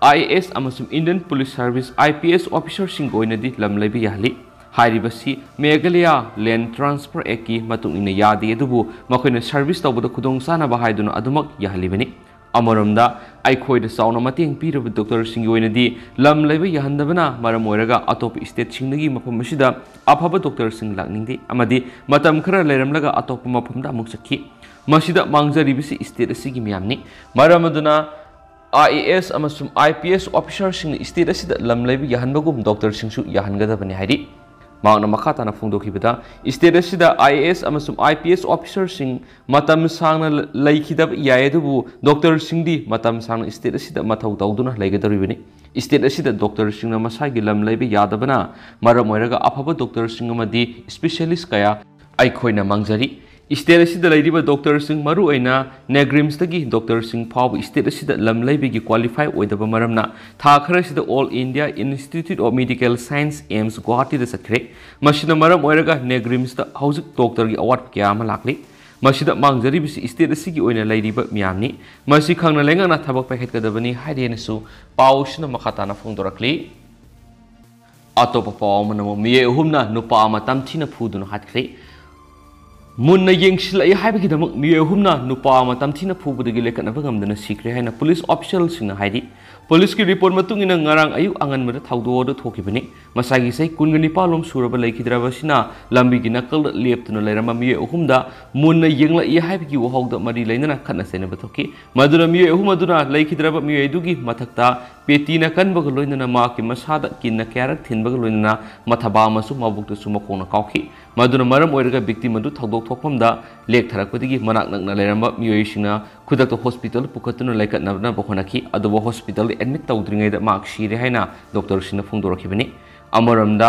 IAS, ꯑꯃꯁꯨꯡ Indian Police Service, IPS officerꯁꯤꯡꯒꯤ ꯑꯣꯏꯅꯗꯤ ꯂꯝ ꯂꯩꯕ ꯌꯥꯍꯜꯂꯤ꯫ ꯍꯥꯏꯔꯤꯕꯁꯤ ꯃꯦꯘꯥꯂꯌꯥ Land Transfer Actꯀꯤ ꯃꯇꯨꯡ ꯏꯟꯅ ꯌꯥꯗꯦ, ꯑꯗꯨꯕꯨ ꯃꯈꯣꯏꯅ service ꯇꯧꯕꯗ ꯈꯨꯗꯣꯡꯆꯥꯅꯕ ꯍꯥꯏꯗꯨꯅ ꯑꯗꯨꯃꯛ ꯌꯥꯍꯜꯂꯤꯕꯅꯤ꯫ ꯑꯃꯔꯣꯝꯗ, ꯑꯩꯈꯣꯏꯗ ꯆꯥꯎꯅ ꯃꯇꯦꯡ ꯄꯤꯔꯕ ꯗꯣꯛꯇꯔꯁꯤꯡꯒꯤ ꯑꯣꯏꯅꯗꯤ ꯂꯝ ꯂꯩꯕ ꯌꯥꯍꯟꯗꯕꯅ ꯃꯔꯝ ꯑꯣꯏꯔꯒ ꯑꯇꯣꯞꯄ stateꯁꯤꯡꯗꯒꯤ ꯃꯐꯝ ꯑꯁꯤꯗ ꯑꯐꯕ ꯗꯣꯛꯇꯔꯁꯤꯡ ꯂꯥꯛꯅꯤꯡꯗꯦ ꯑꯃꯗꯤ ꯃꯇꯝ ꯈꯔ ꯂꯩꯔꯝꯂꯒ ꯑꯇꯣꯞꯄ ꯃꯐꯝꯗ ꯑꯃꯨꯛ ꯆꯠꯈꯤ꯫ ꯃꯁꯤꯗ ꯃꯥꯡꯖꯔꯤꯕꯁꯤ state ꯑꯁꯤꯒꯤ ꯃꯤꯌꯥꯝꯅꯤ꯫ ꯃꯔꯝ ꯑꯗꯨꯅ, IAS ꯑꯃꯁꯨꯡ IPS officerꯁꯤꯡꯅ state ꯑꯁꯤꯗ ꯂꯝ ꯂꯩꯕ ꯌꯥꯍꯟꯕꯒꯨꯝ ꯗꯣꯛꯇꯔꯁꯤꯡꯁꯨ ꯌꯥꯍꯟꯒꯗꯕꯅꯤ ꯍꯥꯏꯔꯤ꯫ ꯃꯍꯥꯛꯅ ꯃꯈꯥ ꯇꯥꯅ ꯐꯣꯡꯗꯣꯛꯈꯤꯕꯗ, state ꯑꯁꯤꯗ IAS ꯑꯃꯁꯨꯡ IPS officerꯁꯤꯡ ꯃꯇꯝ ꯁꯥꯡꯅ ꯂꯩꯈꯤꯗꯕ ꯌꯥꯏ, ꯑꯗꯨꯕꯨ doctorꯁꯤꯡꯗꯤ ꯃꯇꯝ ꯁꯥꯡꯅ state ꯑꯁꯤꯗ ꯃꯊꯧ ꯇꯧꯗꯨꯅ ꯂꯩꯒꯗꯧꯔꯤꯕꯅꯤ꯫ State ꯑꯁꯤꯗ doctorꯁꯤꯡꯅ ꯃꯁꯥꯒꯤ ꯂꯝ ꯂꯩꯕ ꯌꯥꯗꯕꯅ ꯃꯔꯝ ꯑꯣꯏꯔꯒ ꯑꯐꯕ doctorꯁꯤꯡ ꯑꯃꯗꯤ specialist ꯀꯌꯥ ꯑꯩꯈꯣꯏꯅ ꯃꯥꯡꯖꯔꯤ꯫ State ꯑꯁꯤꯗ ꯂꯩꯔꯤꯕ doctorꯁꯤꯡ, ꯃꯔꯨꯑꯣꯏꯅ NEIGRIHMSꯇꯒꯤ doctorꯁꯤꯡ ꯐꯥꯎꯕ state ꯑꯁꯤꯗ ꯂꯝ ꯂꯩꯕꯒꯤ qualify ꯑꯣꯏꯗꯕ ꯃꯔꯝꯅ ꯊꯥ ꯈꯔꯁꯤꯗ All India Institute of Medical Science, AIIMS, ꯒꯨꯋꯥꯍꯥꯇꯤꯗ ꯆꯠꯈ꯭ꯔꯦ꯫ ꯃꯁꯤꯅ ꯃꯔꯝ ꯑꯣꯏꯔꯒ NEIGRIHMSꯇ ꯍꯧꯖꯤꯛ doctorꯒꯤ ꯑꯋꯥꯠꯄ ꯀꯌꯥ ꯑꯃ ꯂꯥꯛꯂꯤ꯫ ꯃꯁꯤꯗ ꯃꯥꯡꯖꯔꯤꯕꯁꯤ state ꯑꯁꯤꯒꯤ ꯑꯣꯏꯅ ꯂꯩꯔꯤꯕ ꯃꯤꯌꯥꯝꯅꯤ꯫ ꯃꯁꯤ ꯈꯪꯅ ꯂꯩꯉꯥꯛꯅ ꯊꯕꯛ ꯄꯥꯏꯈꯠꯀꯗꯕꯅꯤ ꯍꯥꯏꯔꯦꯅꯁꯨ ꯄꯥꯎꯁꯤꯅ ꯃꯈꯥ ꯇꯥꯅ ꯐꯣꯡꯗꯣꯔꯛꯂꯤ꯫ ꯑꯇꯣꯞꯄ ꯄꯥꯎ ꯑꯃꯅ ꯑꯃꯨꯛ ꯃꯤꯑꯣꯏ ꯑꯍꯨꯝꯅ ꯅꯨꯄꯥ ꯑꯃ ꯇꯝꯊꯤꯅ ꯐꯨꯗꯨꯅ ꯍꯥꯠꯈ꯭ꯔꯦ꯫ ꯃꯨꯟꯅ ꯌꯦꯡꯁꯤꯜꯂꯛꯏ ꯍꯥꯏꯕꯒꯤꯗꯃꯛ ꯃꯤꯑꯣꯏ ꯑꯍꯨꯝꯅ ꯅꯨꯄꯥ ꯑꯃ ꯇꯝꯊꯤꯅ ꯐꯨꯕꯗꯒꯤ ꯂꯦꯞꯈꯠꯅꯕ ꯉꯝꯗꯅ ꯁꯤꯈ꯭ꯔꯦ ꯍꯥꯏꯅ police officialꯁꯤꯡꯅ ꯍꯥꯏꯔꯤ꯫ Policeꯀꯤ report ꯃꯇꯨꯡ ꯏꯟꯅ ꯉꯔꯥꯡ ꯑꯌꯨꯛ ꯑꯉꯟꯕꯗ ꯊꯧꯗꯣꯛ ꯑꯗꯨ ꯊꯣꯛꯈꯤꯕꯅꯤ꯫ ꯃꯁꯥꯒꯤ ꯆꯍꯤ ꯀꯨꯟꯒ ꯅꯤꯄꯥꯟ ꯂꯣꯝ ꯁꯨꯔꯕ ꯂꯩꯈꯤꯗ꯭ꯔꯕꯁꯤꯅ ꯂꯝꯕꯤꯒꯤ ꯅꯥꯀꯜꯗ ꯂꯦꯞꯇꯨꯅ ꯂꯩꯔꯝꯕ ꯃꯤꯑꯣꯏ ꯑꯍꯨꯝꯗ ꯃꯨꯟꯅ ꯌꯦꯡꯂꯛꯏ ꯍꯥꯏꯕꯒꯤ ꯋꯥꯍꯧꯗ ꯃꯔꯤ ꯂꯩꯅꯅ ꯈꯠꯅ ꯆꯩꯅꯕ ꯊꯣꯛꯈꯤ꯫ ꯃꯗꯨꯅ ꯃꯤꯑꯣꯏ ꯑꯍꯨꯝ ꯑꯗꯨꯅ ꯂꯩꯈꯤꯗ꯭ꯔꯕ ꯃꯤꯑꯣꯏ ꯑꯗꯨꯒꯤ ꯃꯊꯛꯇ ꯄꯦꯇꯤꯅ ꯀꯟꯕꯒ ꯂꯣꯏꯅꯅ ꯃꯍꯥꯛꯀꯤ ꯃꯁꯥꯗ ꯀꯤꯟꯅ ꯀꯌꯥꯔꯛ ꯊꯤꯟꯕꯒ ꯂꯣꯏꯅꯅ ꯃꯊꯕꯥ ꯑꯃꯁꯨꯡ ꯃꯕꯨꯛꯇꯁꯨ ꯃꯈꯣꯡꯅ ꯀꯥꯎꯈꯤ꯫ ꯃꯗꯨꯅ ꯃꯔꯝ ꯑꯣꯏꯔꯒ victim ꯑꯗꯨ ꯊꯧꯗꯣꯛ ꯊꯣꯛꯐꯝꯗ ꯂꯦꯛꯊꯔꯛꯄꯗꯒꯤ ꯃꯅꯥꯛ ꯅꯛꯅ ꯂꯩꯔꯝꯕ ꯃꯤꯑꯣꯏꯁꯤꯡꯅ ꯈꯨꯗꯛꯇ hospital ꯄꯨꯈꯠꯇꯨꯅ ꯂꯥꯏꯀꯠꯅꯕ ꯍꯣꯠꯅꯈꯤ꯫ ꯑꯗꯨꯕꯨ hospitalꯗ admit ꯇꯧꯗ꯭ꯔꯤꯉꯩꯗ ꯃꯍꯥꯛ ꯁꯤꯔꯦ ꯍꯥꯏꯅ doctorꯁꯤꯡꯅ ꯐꯣꯡꯗꯣꯔꯛꯈꯤꯕꯅꯤ꯫ ꯑꯃꯔꯣꯝꯗ,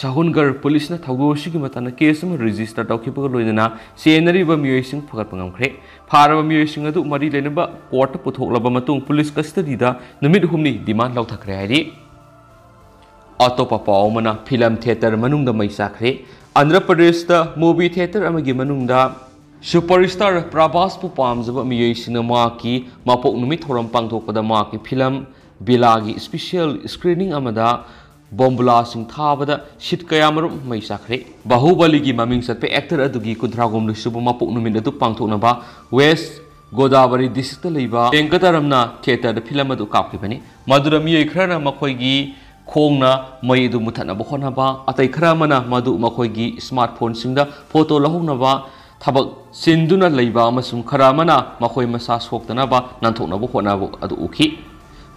ꯁꯍꯨꯟꯒꯔ policeꯅ ꯊꯧꯗꯣꯛ ꯑꯁꯤꯒꯤ ꯃꯇꯥꯡꯗ case ꯑꯃ register ꯇꯧꯈꯤꯕꯒ ꯂꯣꯏꯅꯅ ꯆꯦꯟꯅꯔꯤꯕ ꯃꯤꯑꯣꯏꯁꯤꯡ ꯐꯒꯠꯄ ꯉꯝꯈ꯭ꯔꯦ꯫ ꯐꯥꯔꯕ ꯃꯤꯑꯣꯏꯁꯤꯡ ꯑꯗꯨ ꯃꯔꯤ ꯂꯩꯅꯕ courtꯇ ꯄꯨꯊꯣꯛꯂꯕ ꯃꯇꯨꯡ police custodyꯗ ꯅꯨꯃꯤꯠ ꯍꯨꯝꯅꯤ remand ꯂꯧꯊꯈ꯭ꯔꯦ ꯍꯥꯏꯔꯤ꯫ ꯑꯇꯣꯞꯄ ꯄꯥꯎ ꯑꯃꯅ, film theatre ꯃꯅꯨꯡꯗ ꯃꯩ ꯆꯥꯛꯈ꯭ꯔꯦ꯫ ꯑꯟꯙ꯭ꯔ ꯄ꯭ꯔꯗꯦꯁꯇ movie theatre ꯑꯃꯒꯤ ꯃꯅꯨꯡꯗ superstar ꯄ꯭ꯔꯚꯥꯁꯄꯨ ꯄꯥꯝꯖꯕ ꯃꯤꯑꯣꯏꯁꯤꯡꯅ ꯃꯍꯥꯛꯀꯤ ꯃꯄꯣꯛ ꯅꯨꯃꯤꯠ ꯊꯧꯔꯝ ꯄꯥꯡꯊꯣꯛꯄꯗ ꯃꯍꯥꯛꯀꯤ film ꯕꯤꯂꯥꯒꯤ special screening ꯑꯃꯗ ꯕꯣꯝꯕꯨꯂꯥꯁꯤꯡ ꯊꯥꯕꯗ seat ꯀꯌꯥꯃꯔꯨꯝ ꯃꯩ ꯆꯥꯛꯈ꯭ꯔꯦ꯫ ꯕꯥꯍꯨꯕꯂꯤꯒꯤ ꯃꯃꯤꯡ ꯆꯠꯄ actor ꯑꯗꯨꯒꯤ ꯀꯨꯟꯊ꯭ꯔꯥꯍꯨꯝꯗꯣꯏ ꯁꯨꯕ ꯃꯄꯣꯛ ꯅꯨꯃꯤꯠ ꯑꯗꯨ ꯄꯥꯡꯊꯣꯛꯅꯕ West Godavari districtꯇ ꯂꯩꯕ ꯚꯦꯡꯀꯇꯔꯝꯅ theatreꯗ film ꯑꯗꯨ ꯀꯥꯞꯈꯤꯕꯅꯤ꯫ ꯃꯗꯨꯗ ꯃꯤꯑꯣꯏ ꯈꯔꯅ ꯃꯈꯣꯏꯒꯤ ꯈꯣꯡꯅ ꯃꯩ ꯑꯗꯨ ꯃꯨꯊꯠꯅꯕ ꯍꯣꯠꯅꯕ, ꯑꯇꯩ ꯈꯔ ꯑꯃꯅ ꯃꯗꯨ ꯃꯈꯣꯏꯒꯤ smartphoneꯁꯤꯡꯗ photo ꯂꯧꯍꯧꯅꯕ ꯊꯕꯛ ꯆꯤꯟꯗꯨꯅ ꯂꯩꯕ ꯑꯃꯁꯨꯡ ꯈꯔ ꯑꯃꯅ ꯃꯈꯣꯏ ꯃꯁꯥ ꯁꯣꯛꯇꯅꯕ ꯅꯥꯟꯊꯣꯛꯅꯕ ꯍꯣꯠꯅꯕ ꯑꯗꯨ ꯎꯈꯤ꯫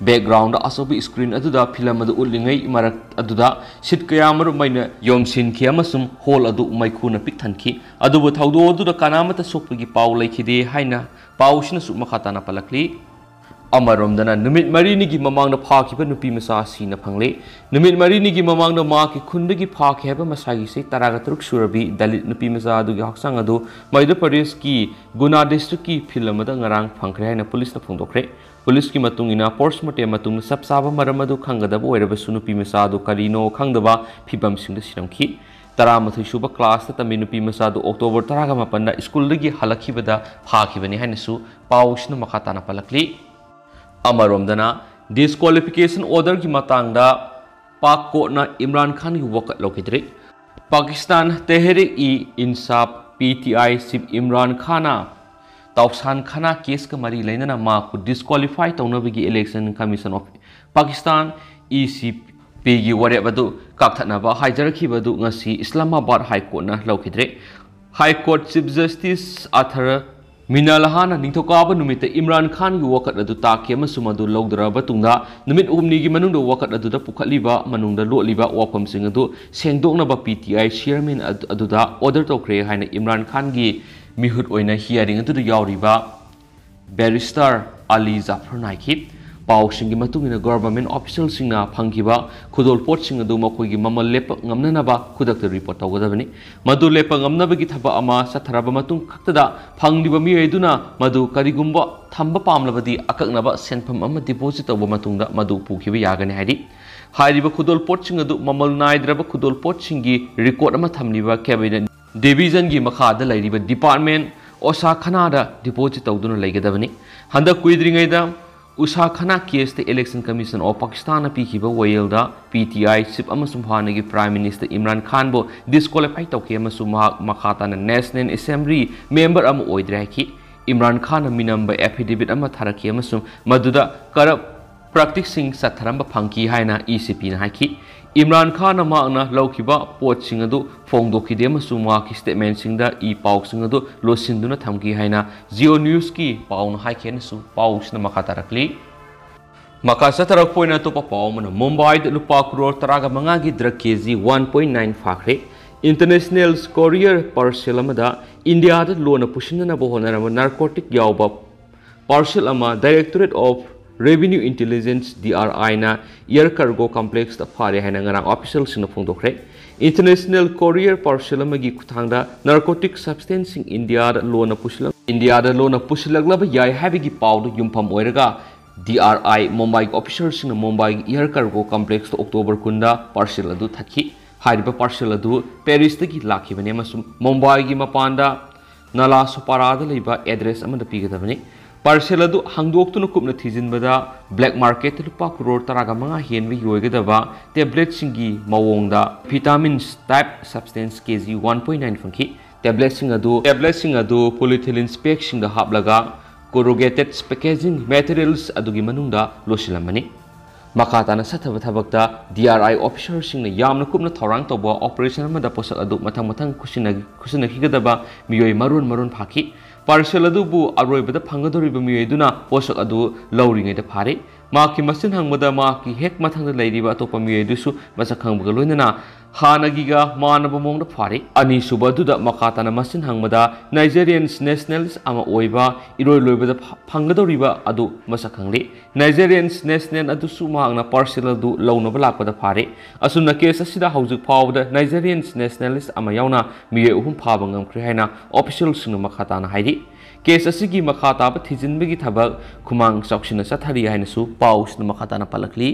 Background ꯑꯆꯧꯕ screen ꯑꯗꯨꯗ film ꯑꯗꯨ ꯎꯠꯂꯤꯉꯩ ꯃꯔꯛ ꯑꯗꯨꯗ seat ꯀꯌꯥ ꯃꯔꯨꯝ ꯑꯣꯏꯅ ꯌꯣꯝꯁꯤꯟꯈꯤ ꯑꯃꯁꯨꯡ hall ꯑꯗꯨ ꯃꯩꯈꯨꯅ ꯄꯤꯛ ꯊꯟꯈꯤ꯫ ꯑꯗꯨꯕꯨ ꯊꯧꯗꯣꯛ ꯑꯗꯨꯗ ꯀꯅꯥꯃꯠꯇ ꯁꯣꯛꯄꯒꯤ ꯄꯥꯎ ꯂꯩꯈꯤꯗꯦ ꯍꯥꯏꯅ ꯄꯥꯎꯁꯤꯅꯁꯨ ꯃꯈꯥ ꯇꯥꯅ ꯄꯜꯂꯛꯂꯤ꯫ ꯑꯃꯔꯣꯝꯗꯅ, ꯅꯨꯃꯤꯠ ꯃꯔꯤꯅꯤꯒꯤ ꯃꯃꯥꯡꯗ ꯐꯥꯈꯤꯕ ꯅꯨꯄꯤ ꯃꯆꯥ ꯑꯁꯤꯅ ꯐꯪꯂꯦ꯫ ꯅꯨꯃꯤꯠ ꯃꯔꯤꯅꯤꯒꯤ ꯃꯃꯥꯡꯗ ꯃꯍꯥꯛꯀꯤ ꯈꯨꯟꯗꯒꯤ ꯐꯥꯈꯤ ꯍꯥꯏꯕ ꯃꯁꯥꯒꯤ ꯆꯍꯤ ꯇꯔꯥꯒ ꯇꯔꯨꯛ ꯁꯨꯔꯕꯤ ꯗꯂꯤꯠ ꯅꯨꯄꯤ ꯃꯆꯥ ꯑꯗꯨꯒꯤ ꯍꯛꯆꯥꯡ ꯑꯗꯨ ꯃꯙ꯭ꯌ ꯄ꯭ꯔꯗꯦꯁꯀꯤ ꯒꯨꯅꯥ district ꯀꯤ field ꯑꯃꯗ ꯉꯔꯥꯡ ꯐꯪꯈ꯭ꯔꯦ ꯍꯥꯏꯅ ꯄꯨꯂꯤꯁꯅ ꯐꯣꯡꯗꯣꯛꯈ꯭ꯔꯦ꯫ ꯄꯨꯂꯤꯁꯀꯤ ꯃꯇꯨꯡ ꯏꯟꯅ, post mortem ꯃꯇꯨꯡꯗ ꯆꯞ ꯆꯥꯕ ꯃꯔꯝ ꯑꯗꯨ ꯈꯪꯒꯗꯕ ꯑꯣꯏꯔꯕꯁꯨ, ꯅꯨꯄꯤ ꯃꯆꯥ ꯑꯗꯨ ꯀꯔꯤꯅꯣ ꯈꯪꯗꯕ ꯐꯤꯕꯝꯁꯤꯡꯗ ꯁꯤꯔꯝꯈꯤ꯫ ꯇꯔꯥꯃꯥꯊꯣꯏ ꯁꯨꯕ class ꯇ ꯇꯝꯕꯤ ꯅꯨꯄꯤ ꯃꯆꯥ ꯑꯗꯨ October ꯇꯔꯥꯒ ꯃꯥꯄꯟꯗ ꯁ꯭ꯀꯨꯜꯗꯒꯤ ꯍꯜꯂꯛꯈꯤꯕꯗ ꯐꯥꯈꯤꯕꯅꯤ ꯍꯥꯏꯅꯁꯨ ꯄꯥꯎꯁꯤꯅ ꯃꯈꯥ ꯇꯥꯅ ꯄꯜꯂꯛꯂꯤ꯫ ꯑꯃꯔꯣꯝꯗꯅ, disqualification order ꯒꯤ ꯃꯇꯥꯡꯗ ꯄꯥꯛ ꯀꯣꯔꯠꯅ ꯏꯝꯔꯥꯟ ꯈꯥꯟꯒꯤ ꯋꯥꯀꯠ ꯂꯧꯈꯤꯗ꯭ꯔꯤ꯫ Pakistan ꯇꯦꯍꯔꯤꯛ E ꯏꯟꯁꯥꯐ, P T I, chief Imran Khan ꯇꯥꯎꯁꯥꯟ ꯈꯥꯅꯥ case ꯀ ꯃꯔꯤ ꯂꯩꯅꯅ ꯃꯍꯥꯛꯄꯨ disqualify ꯇꯧꯅꯕꯒꯤ Election Commission of Pakistan, E C P, ꯒꯤ ꯋꯥꯔꯦꯞ ꯑꯗꯨ ꯀꯛꯊꯠꯅꯕ ꯍꯥꯏꯖꯔꯛꯈꯤꯕ ꯑꯗꯨ ꯉꯁꯤ ꯏꯁꯂꯥꯃꯥꯕꯥꯗ High Court ꯅ ꯂꯧꯈꯤꯗ꯭ꯔꯦ꯫ High Court Chief Justice ꯑꯊꯔ ꯃꯤꯅꯥꯂꯍꯥꯅ ꯅꯤꯡꯊꯧꯀꯥꯕ ꯅꯨꯃꯤꯠꯇ ꯏꯝꯔꯥꯟ ꯈꯥꯟꯒꯤ ꯋꯥꯀꯠ ꯑꯗꯨ ꯇꯥꯛꯈꯤ ꯑꯃꯁꯨꯡ ꯃꯗꯨ ꯂꯧꯗꯔꯕ ꯃꯇꯨꯡꯗ, ꯅꯨꯃꯤꯠ ꯍꯨꯝꯅꯤꯒꯤ ꯃꯅꯨꯡꯗ ꯋꯥꯀꯠ ꯑꯗꯨꯗ ꯄꯨꯈꯠꯂꯤꯕ, ꯃꯅꯨꯡꯗ ꯂꯣꯠꯂꯤꯕ ꯋꯥꯐꯝꯁꯤꯡ ꯑꯗꯨ ꯁꯦꯡꯗꯣꯛꯅꯕ P T I chairman ꯑꯗꯨ-, ꯑꯗꯨꯗ order ꯇꯧꯈ꯭ꯔꯦ ꯍꯥꯏꯅ ꯏꯝꯔꯥꯟ ꯈꯥꯟꯒꯤ ꯃꯤꯍꯨꯠ ꯑꯣꯏꯅ hearing ꯑꯗꯨꯗ ꯌꯥꯎꯔꯤꯕ Barrister ꯑꯂꯤ ꯖꯥꯐꯔꯅ ꯍꯥꯏꯈꯤ꯫ ꯄꯥꯎꯁꯤꯡꯒꯤ ꯃꯇꯨꯡ ꯏꯟꯅ, government official ꯁꯤꯡꯅ ꯐꯪꯈꯤꯕ ꯈꯨꯗꯣꯜꯄꯣꯠꯁꯤꯡ ꯑꯗꯨ ꯃꯈꯣꯏꯒꯤ ꯃꯃꯜ ꯂꯦꯞꯄ ꯉꯝꯅꯅꯕ ꯈꯨꯗꯛꯇ report ꯇꯧꯒꯗꯕꯅꯤ꯫ ꯃꯗꯨ ꯂꯦꯞꯄ ꯉꯝꯅꯕꯒꯤ ꯊꯕꯛ ꯑꯃ ꯆꯠꯊꯔꯕ ꯃꯇꯨꯡ ꯈꯛꯇꯗ ꯐꯪꯂꯤꯕ ꯃꯤꯑꯣꯏ ꯑꯗꯨꯅ ꯃꯗꯨ ꯀꯔꯤꯒꯨꯝꯕ ꯊꯝꯕ ꯄꯥꯝꯂꯕꯗꯤ ꯑꯀꯛꯅꯕ ꯁꯦꯟꯐꯝ ꯑꯃ deposit ꯇꯧꯕ ꯃꯇꯨꯡꯗ ꯃꯗꯨ ꯄꯨꯈꯤꯕ ꯌꯥꯒꯅꯤ ꯍꯥꯏꯔꯤ꯫ ꯍꯥꯏꯔꯤꯕ ꯈꯨꯗꯣꯜꯄꯣꯠꯁꯤꯡ ꯑꯗꯨ ꯃꯃꯜ ꯅꯥꯏꯗ꯭ꯔꯕ ꯈꯨꯗꯣꯜꯄꯣꯠꯁꯤꯡꯒꯤ record ꯑꯃ ꯊꯝꯂꯤꯕ cabinet division ꯒꯤ ꯃꯈꯥꯗ ꯂꯩꯔꯤꯕ department ꯑꯣꯁꯥ ꯈꯅꯥꯗ deposit ꯇꯧꯗꯨꯅ ꯂꯩꯒꯗꯕꯅꯤ꯫ ꯍꯟꯗꯛ ꯀꯨꯏꯗ꯭ꯔꯤꯉꯩꯗ ꯎꯁꯥ ꯈꯅꯥ case ꯇ Election Commission of Pakistan ꯅ ꯄꯤꯈꯤꯕ ꯋꯥꯌꯦꯜꯗ P T I chief ꯑꯃꯁꯨꯡ ꯍꯥꯟꯅꯒꯤ Prime Minister ꯏꯝꯔꯥꯟ ꯈꯥꯟꯕꯨ disqualify ꯇꯧꯈꯤ ꯑꯃꯁꯨꯡ ꯃꯍꯥꯛ ꯃꯈꯥ ꯇꯥꯅ National Assembly member ꯑꯃ ꯑꯣꯏꯗ꯭ꯔꯦ ꯍꯥꯏꯈꯤ꯫ ꯏꯝꯔꯥꯟ ꯈꯥꯟꯅ ꯃꯤꯅꯝꯕ affidavit ꯑꯃ ꯊꯥꯔꯛꯈꯤ ꯑꯃꯁꯨꯡ ꯃꯗꯨꯗ corrupt practice ꯁꯤꯡ ꯆꯠꯊꯔꯝꯕ ꯐꯪꯈꯤ ꯍꯥꯏꯅ E C P ꯅ ꯍꯥꯏꯈꯤ꯫ ꯏꯝꯔꯥꯟ ꯈꯥꯟꯅ ꯃꯍꯥꯛꯅ ꯂꯧꯈꯤꯕ ꯄꯣꯠꯁꯤꯡ ꯑꯗꯨ ꯐꯣꯡꯗꯣꯛꯈꯤꯗꯦ ꯑꯃꯁꯨꯡ ꯃꯍꯥꯛꯀꯤ statement ꯁꯤꯡꯗ ꯏ ꯄꯥꯎꯁꯤꯡ ꯑꯗꯨ ꯂꯣꯠꯁꯤꯟꯗꯨꯅ ꯊꯝꯈꯤ ꯍꯥꯏꯅ Jio News ꯀꯤ ꯄꯥꯎꯅ ꯍꯥꯏꯈꯤ ꯍꯥꯏꯅꯁꯨ ꯄꯥꯎꯁꯤꯅ ꯃꯈꯥ ꯇꯥꯔꯛꯂꯤ꯫ ꯃꯈꯥ ꯆꯠꯊꯔꯛꯄ ꯑꯣꯏꯅ ꯑꯇꯣꯞꯄ ꯄꯥꯎ ꯑꯃꯅ, ꯃꯨꯝꯕꯥꯏꯗ ꯂꯨꯄꯥ ꯀ꯭ꯔꯣꯔ ꯇꯔꯥꯒ ꯃꯉꯥꯒꯤ drug K G one point nine ꯐꯥꯈ꯭ꯔꯦ꯫ International courier parcel ꯑꯃꯗ ꯏꯟꯗꯤꯌꯥꯗ ꯂꯣꯟꯅ ꯄꯨꯁꯤꯟꯅꯅꯕ ꯍꯣꯠꯅꯔꯝꯕ narcotic ꯌꯥꯎꯕ parcel ꯑꯃ Directorate of Revenue Intelligence, D R I ꯅ air cargo complexꯇ ꯐꯥꯔꯦ ꯍꯥꯏꯅ ꯉꯔꯥꯡ officialꯁꯤꯡꯅ ꯐꯣꯡꯗꯣꯛꯈ꯭ꯔꯦ꯫ International courier parcel ꯑꯃꯒꯤ ꯈꯨꯠꯊꯥꯡꯗ narcotic substanceꯁꯤꯡ ꯏꯟꯗꯤꯌꯥꯗ ꯂꯣꯟꯅ ꯄꯨꯁꯤꯜꯂꯛ-, ꯏꯟꯗꯤꯌꯥꯗ ꯂꯣꯟꯅ ꯄꯨꯁꯤꯜꯂꯛꯂꯕ ꯌꯥꯏ ꯍꯥꯏꯕꯒꯤ ꯄꯥꯎꯗ ꯌꯨꯝꯐꯝ ꯑꯣꯏꯔꯒ D R I ꯃꯨꯝꯕꯥꯏꯒꯤ officerꯁꯤꯡꯅ ꯃꯨꯝꯕꯥꯏꯒꯤ air cargo complexꯇ October ꯀꯨꯟꯗ parcel ꯑꯗꯨ ꯊꯠꯈꯤ꯫ ꯍꯥꯏꯔꯤꯕ parcel ꯑꯗꯨ ꯄꯦꯔꯤꯁꯇꯒꯤ ꯂꯥꯛꯈꯤꯕꯅꯤ ꯑꯃꯁꯨꯡ ꯃꯨꯝꯕꯥꯏꯒꯤ ꯃꯄꯥꯟꯗ ꯅꯥꯂꯥ ꯁꯣꯄꯥꯔꯥꯗ ꯂꯩꯕ address ꯑꯃꯗ ꯄꯤꯒꯗꯕꯅꯤ꯫ Parcel ꯑꯗꯨ ꯍꯥꯡꯗꯣꯛꯇꯨꯅ ꯀꯨꯞꯅ ꯊꯤꯖꯤꯟꯕꯗ black marketꯇ ꯂꯨꯄꯥ ꯀ꯭ꯔꯣꯔ ꯇꯔꯥꯒ ꯃꯉꯥ ꯍꯦꯟꯕ ꯌꯣꯏꯒꯗꯕ tabletꯁꯤꯡꯒꯤ ꯃꯑꯣꯡꯗ vitamins type substance K G one point nine ꯐꯪꯈꯤ꯫ Tabletꯁꯤꯡ ꯑꯗꯨ, tabletꯁꯤꯡ ꯑꯗꯨ polyethylene bagꯁꯤꯡꯗ ꯍꯥꯞꯂꯒ corrugated packaging materials ꯑꯗꯨꯒꯤ ꯃꯅꯨꯡꯗ ꯂꯣꯠꯁꯤꯜꯂꯝꯕꯅꯤ꯫ ꯃꯈꯥ ꯇꯥꯅ ꯆꯠꯊꯕ ꯊꯕꯛꯇ D R I officerꯁꯤꯡꯅ ꯌꯥꯝꯅ ꯀꯨꯞꯅ ꯊꯧꯔꯥꯡ ꯇꯧꯕ operation ꯑꯃꯗ ꯄꯣꯠꯁꯛ ꯑꯗꯨ ꯃꯊꯪ ꯃꯊꯪ ꯈꯨꯠꯁꯤꯟꯅ-, ꯈꯨꯠꯁꯤꯟꯅꯈꯤꯒꯗꯕ ꯃꯤꯑꯣꯏ ꯃꯔꯣꯟ ꯃꯔꯣꯟ ꯐꯥꯈꯤ꯫ Parcel ꯑꯗꯨꯕꯨ ꯑꯔꯣꯏꯕꯗ ꯐꯪꯒꯗꯧꯔꯤꯕ ꯃꯤꯑꯣꯏ ꯑꯗꯨꯅ ꯄꯣꯠꯁꯛ ꯑꯗꯨ ꯂꯧꯔꯤꯉꯩꯗ ꯐꯥꯔꯤ꯫ ꯃꯍꯥꯛꯀꯤ ꯃꯆꯤꯟ ꯍꯪꯕꯗ ꯃꯍꯥꯛꯀꯤ ꯍꯦꯛ ꯃꯊꯪꯗ ꯂꯩꯔꯤꯕ ꯑꯇꯣꯞꯄ ꯃꯤꯑꯣꯏ ꯑꯗꯨꯁꯨ ꯃꯁꯛ ꯈꯪꯕꯒ ꯂꯣꯏꯅꯅ ꯍꯥꯟꯅꯒꯤꯒ ꯃꯥꯟꯅꯕ ꯃꯑꯣꯡꯗ ꯐꯥꯔꯤ꯫ ꯑꯅꯤꯁꯨꯕ ꯑꯗꯨꯗ ꯃꯈꯥ ꯇꯥꯅ ꯃꯆꯤꯟ ꯍꯪꯕꯗ Nigerian nationalist ꯑꯃ ꯑꯣꯏꯕ ꯏꯔꯣꯏ ꯂꯣꯏꯕꯗ ꯐ-, ꯐꯪꯒꯗꯧꯔꯤꯕ ꯑꯗꯨ ꯃꯁꯛ ꯈꯪꯂꯤ꯫ Nigerian national ꯑꯗꯨꯁꯨ ꯃꯍꯥꯛꯅ parcel ꯑꯗꯨ ꯂꯧꯅꯕ ꯂꯥꯛꯄꯗ ꯐꯥꯔꯤ꯫ ꯑꯁꯨꯝꯅ case ꯑꯁꯤꯗ ꯍꯧꯖꯤꯛ ꯐꯥꯎꯕꯗ Nigerian nationalist ꯑꯃ ꯌꯥꯎꯅ ꯃꯤꯑꯣꯏ ꯑꯍꯨꯝ ꯐꯥꯕ ꯉꯝꯈ꯭ꯔꯦ ꯍꯥꯏꯅ officialꯁꯤꯡꯅ ꯃꯈꯥ ꯇꯥꯅ ꯍꯥꯏꯔꯤ꯫ Case ꯑꯁꯤꯒꯤ ꯃꯈꯥ ꯇꯥꯕ ꯊꯤꯖꯤꯟꯕꯒꯤ ꯊꯕꯛ ꯈꯨꯃꯥꯡ ꯆꯥꯎꯁꯤꯟꯅ ꯆꯠꯊꯔꯤ ꯍꯥꯏꯅꯁꯨ ꯄꯥꯎꯁꯤꯅ ꯃꯈꯥ ꯇꯥꯅ ꯄꯜꯂꯛꯂꯤ꯫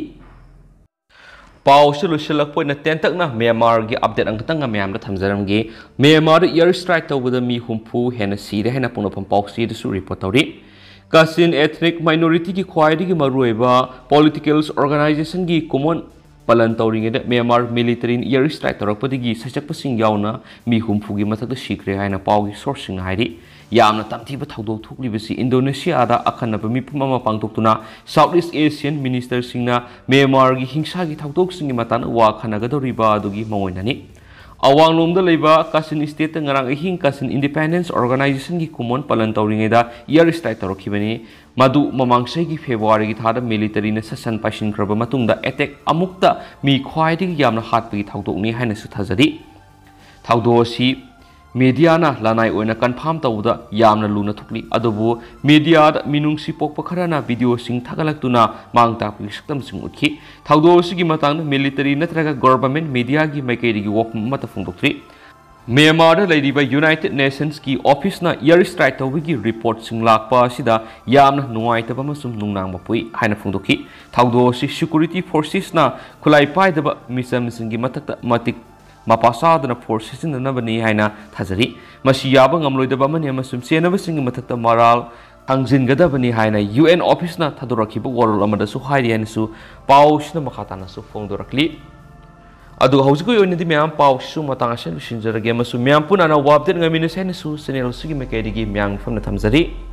ꯄꯥꯎꯁꯤ ꯂꯣꯏꯁꯤꯜꯂꯛꯄ ꯑꯣꯏꯅ ꯇꯦꯟꯇꯛꯅ ꯃ꯭ꯌꯥꯟꯃꯥꯔꯒꯤ update ꯑꯃꯈꯛꯇꯪꯒ ꯃꯌꯥꯝꯗ ꯊꯝꯖꯔꯝꯒꯦ꯫ ꯃ꯭ꯌꯥꯟꯃꯥꯔꯗ air strike ꯇꯧꯕꯗ ꯃꯤ ꯍꯨꯝꯐꯨ ꯍꯦꯟꯅ ꯁꯤꯔꯦ ꯍꯥꯏꯅ ꯄꯣꯛꯅꯐꯝ ꯄꯥꯎꯆꯦꯗꯁꯨ report ꯇꯧꯔꯤ꯫ Kachin ethnic minorityꯒꯤ ꯈ꯭ꯋꯥꯏꯗꯒꯤ ꯃꯔꯨꯑꯣꯏꯕ political organizationꯒꯤ ꯀꯨꯃꯣꯟ ꯄꯥꯂꯟ ꯇꯧꯔꯤꯉꯩꯗ ꯃ꯭ꯌꯥꯟꯃꯥꯔ militaryꯅ air strike ꯇꯧꯔꯛꯄꯗꯒꯤ ꯁꯩꯁꯛꯄꯁꯤꯡ ꯌꯥꯎꯅ ꯃꯤ ꯍꯨꯝꯐꯨꯒꯤ ꯃꯊꯛꯇ ꯁꯤꯈ꯭ꯔꯦ ꯍꯥꯏꯅ ꯄꯥꯎꯒꯤ sourceꯁꯤꯡꯅ ꯍꯥꯏꯔꯤ꯫ ꯌꯥꯝꯅ ꯇꯝꯊꯤꯕ ꯊꯧꯗꯣꯛ ꯊꯣꯛꯂꯤꯕꯁꯤ ꯏꯟꯗꯣꯅꯦꯁꯤꯌꯥꯗ ꯑꯈꯟꯅꯕ ꯃꯤꯐꯝ ꯑꯃ ꯄꯥꯡꯊꯣꯛꯇꯨꯅ South East Asian ministerꯁꯤꯡꯅ ꯃ꯭ꯌꯥꯟꯃꯥꯔꯒꯤ ꯍꯤꯡꯁꯥꯒꯤ ꯊꯧꯗꯣꯛꯁꯤꯡꯒꯤ ꯃꯇꯥꯡꯗ ꯋꯥ ꯈꯟꯅꯒꯗꯧꯔꯤꯕ ꯑꯗꯨꯒꯤ ꯃꯑꯣꯡꯗꯅꯤ꯫ ꯑꯋꯥꯡꯂꯣꯝꯗ ꯂꯩꯕ ꯀꯥꯆꯤꯟ stateꯇ ꯉꯔꯥꯡ ꯑꯍꯤꯡ Kachin Independence Organizationꯒꯤ ꯀꯨꯃꯣꯟ ꯄꯥꯂꯟ ꯇꯧꯔꯤꯉꯩꯗ air strike ꯇꯧꯔꯛꯈꯤꯕꯅꯤ꯫ ꯃꯗꯨ ꯃꯃꯥꯡ ꯆꯍꯤꯒꯤ Februaryꯒꯤ ꯊꯥꯗ militaryꯅ ꯁꯥꯁꯟ ꯄꯥꯏꯁꯤꯟꯈ꯭ꯔꯕ ꯃꯇꯨꯡꯗ attack ꯑꯃꯨꯛꯇ ꯃꯤ ꯈ꯭ꯋꯥꯏꯗꯒꯤ ꯌꯥꯝꯅ ꯍꯥꯠꯄꯒꯤ ꯊꯧꯗꯣꯛꯅꯤ ꯍꯥꯏꯅꯁꯨ ꯊꯥꯖꯔꯤ꯫ ꯊꯧꯗꯣꯛ ꯑꯁꯤ mediaꯅ ꯂꯅꯥꯏ ꯑꯣꯏꯅ confirm ꯇꯧꯕꯗ ꯌꯥꯝꯅ ꯂꯨꯅ ꯊꯣꯛꯂꯤ꯫ ꯑꯗꯨꯕꯨ mediaꯗ ꯃꯤꯅꯨꯡꯁꯤ ꯄꯣꯛꯄ ꯈꯔꯅ videoꯁꯤꯡ ꯊꯥꯒꯠꯂꯛꯇꯨꯅ ꯃꯥꯡ ꯇꯥꯛꯄꯒꯤ ꯁꯛꯇꯝꯁꯤꯡ ꯎꯠꯈꯤ꯫ ꯊꯧꯗꯣꯛ ꯑꯁꯤꯒꯤ ꯃꯇꯥꯡꯗ military ꯅꯠꯇ꯭ꯔꯒ government mediaꯒꯤ ꯃꯥꯏꯀꯩꯗꯒꯤ ꯋꯥꯐꯝ ꯑꯃꯠꯇ ꯐꯣꯡꯗꯣꯛꯇ꯭ꯔꯤ꯫ ꯃ꯭ꯌꯥꯟꯃꯥꯔꯗ ꯂꯩꯔꯤꯕ United Nationsꯀꯤ officeꯅ air strike ꯇꯧꯕꯒꯤ reportꯁꯤꯡ ꯂꯥꯛꯄ ꯑꯁꯤꯗ ꯌꯥꯝꯅ ꯅꯨꯡꯉꯥꯏꯇꯕ ꯑꯃꯁꯨꯡ ꯅꯨꯡꯅꯥꯡꯕ ꯄꯣꯛꯏ ꯍꯥꯏꯅ ꯐꯣꯡꯗꯣꯛꯈꯤ꯫ ꯊꯧꯗꯣꯛ ꯑꯁꯤ security forcesꯅ ꯈꯨꯠꯂꯥꯏ ꯄꯥꯏꯗꯕ ꯃꯤꯆꯝꯁꯤꯡꯒꯤ ꯃꯊꯛꯇ ꯃꯇꯤꯛ ꯃꯄꯥ ꯆꯥꯗꯅ force ꯁꯤꯖꯤꯟꯅꯅꯕꯅꯤ ꯍꯥꯏꯅ ꯊꯥꯖꯔꯤ꯫ ꯃꯁꯤ ꯌꯥꯕ ꯉꯝꯂꯣꯏꯗꯕ ꯑꯃꯅꯤ ꯑꯃꯁꯨꯡ ꯆꯦꯟꯅꯕꯁꯤꯡꯒꯤ ꯃꯊꯛꯇ ꯃꯔꯥꯜ ꯊꯥꯡꯖꯤꯟꯒꯗꯕꯅꯤ ꯍꯥꯏꯅ UN officeꯅ ꯊꯥꯗꯣꯔꯛꯈꯤꯕ ꯋꯥꯔꯣꯜ ꯑꯃꯗꯁꯨ ꯍꯥꯏꯔꯤ ꯍꯥꯏꯅꯁꯨ ꯄꯥꯎꯁꯤꯅ ꯃꯈꯥ ꯇꯥꯅꯁꯨ ꯐꯣꯡꯗꯣꯔꯛꯂꯤ꯫ ꯑꯗꯨꯒ ꯍꯧꯖꯤꯛꯀꯤ ꯑꯣꯏꯅꯗꯤ ꯃꯌꯥꯝ ꯄꯥꯎꯁꯤꯁꯨ ꯃꯇꯥꯡ ꯑꯁꯤꯗ ꯂꯣꯏꯁꯤꯟꯖꯔꯒꯦ ꯑꯃꯁꯨꯡ ꯃꯌꯥꯝ ꯄꯨꯟꯅ ꯑꯅꯧꯕ update ꯉꯥꯏꯃꯤꯟꯅꯁꯤ ꯍꯥꯏꯅꯁꯨ channel ꯑꯁꯤꯒꯤ ꯃꯥꯏꯀꯩꯗꯒꯤ ꯃꯌꯥꯝ ꯃꯐꯝꯗ ꯊꯝꯖꯔꯤ꯫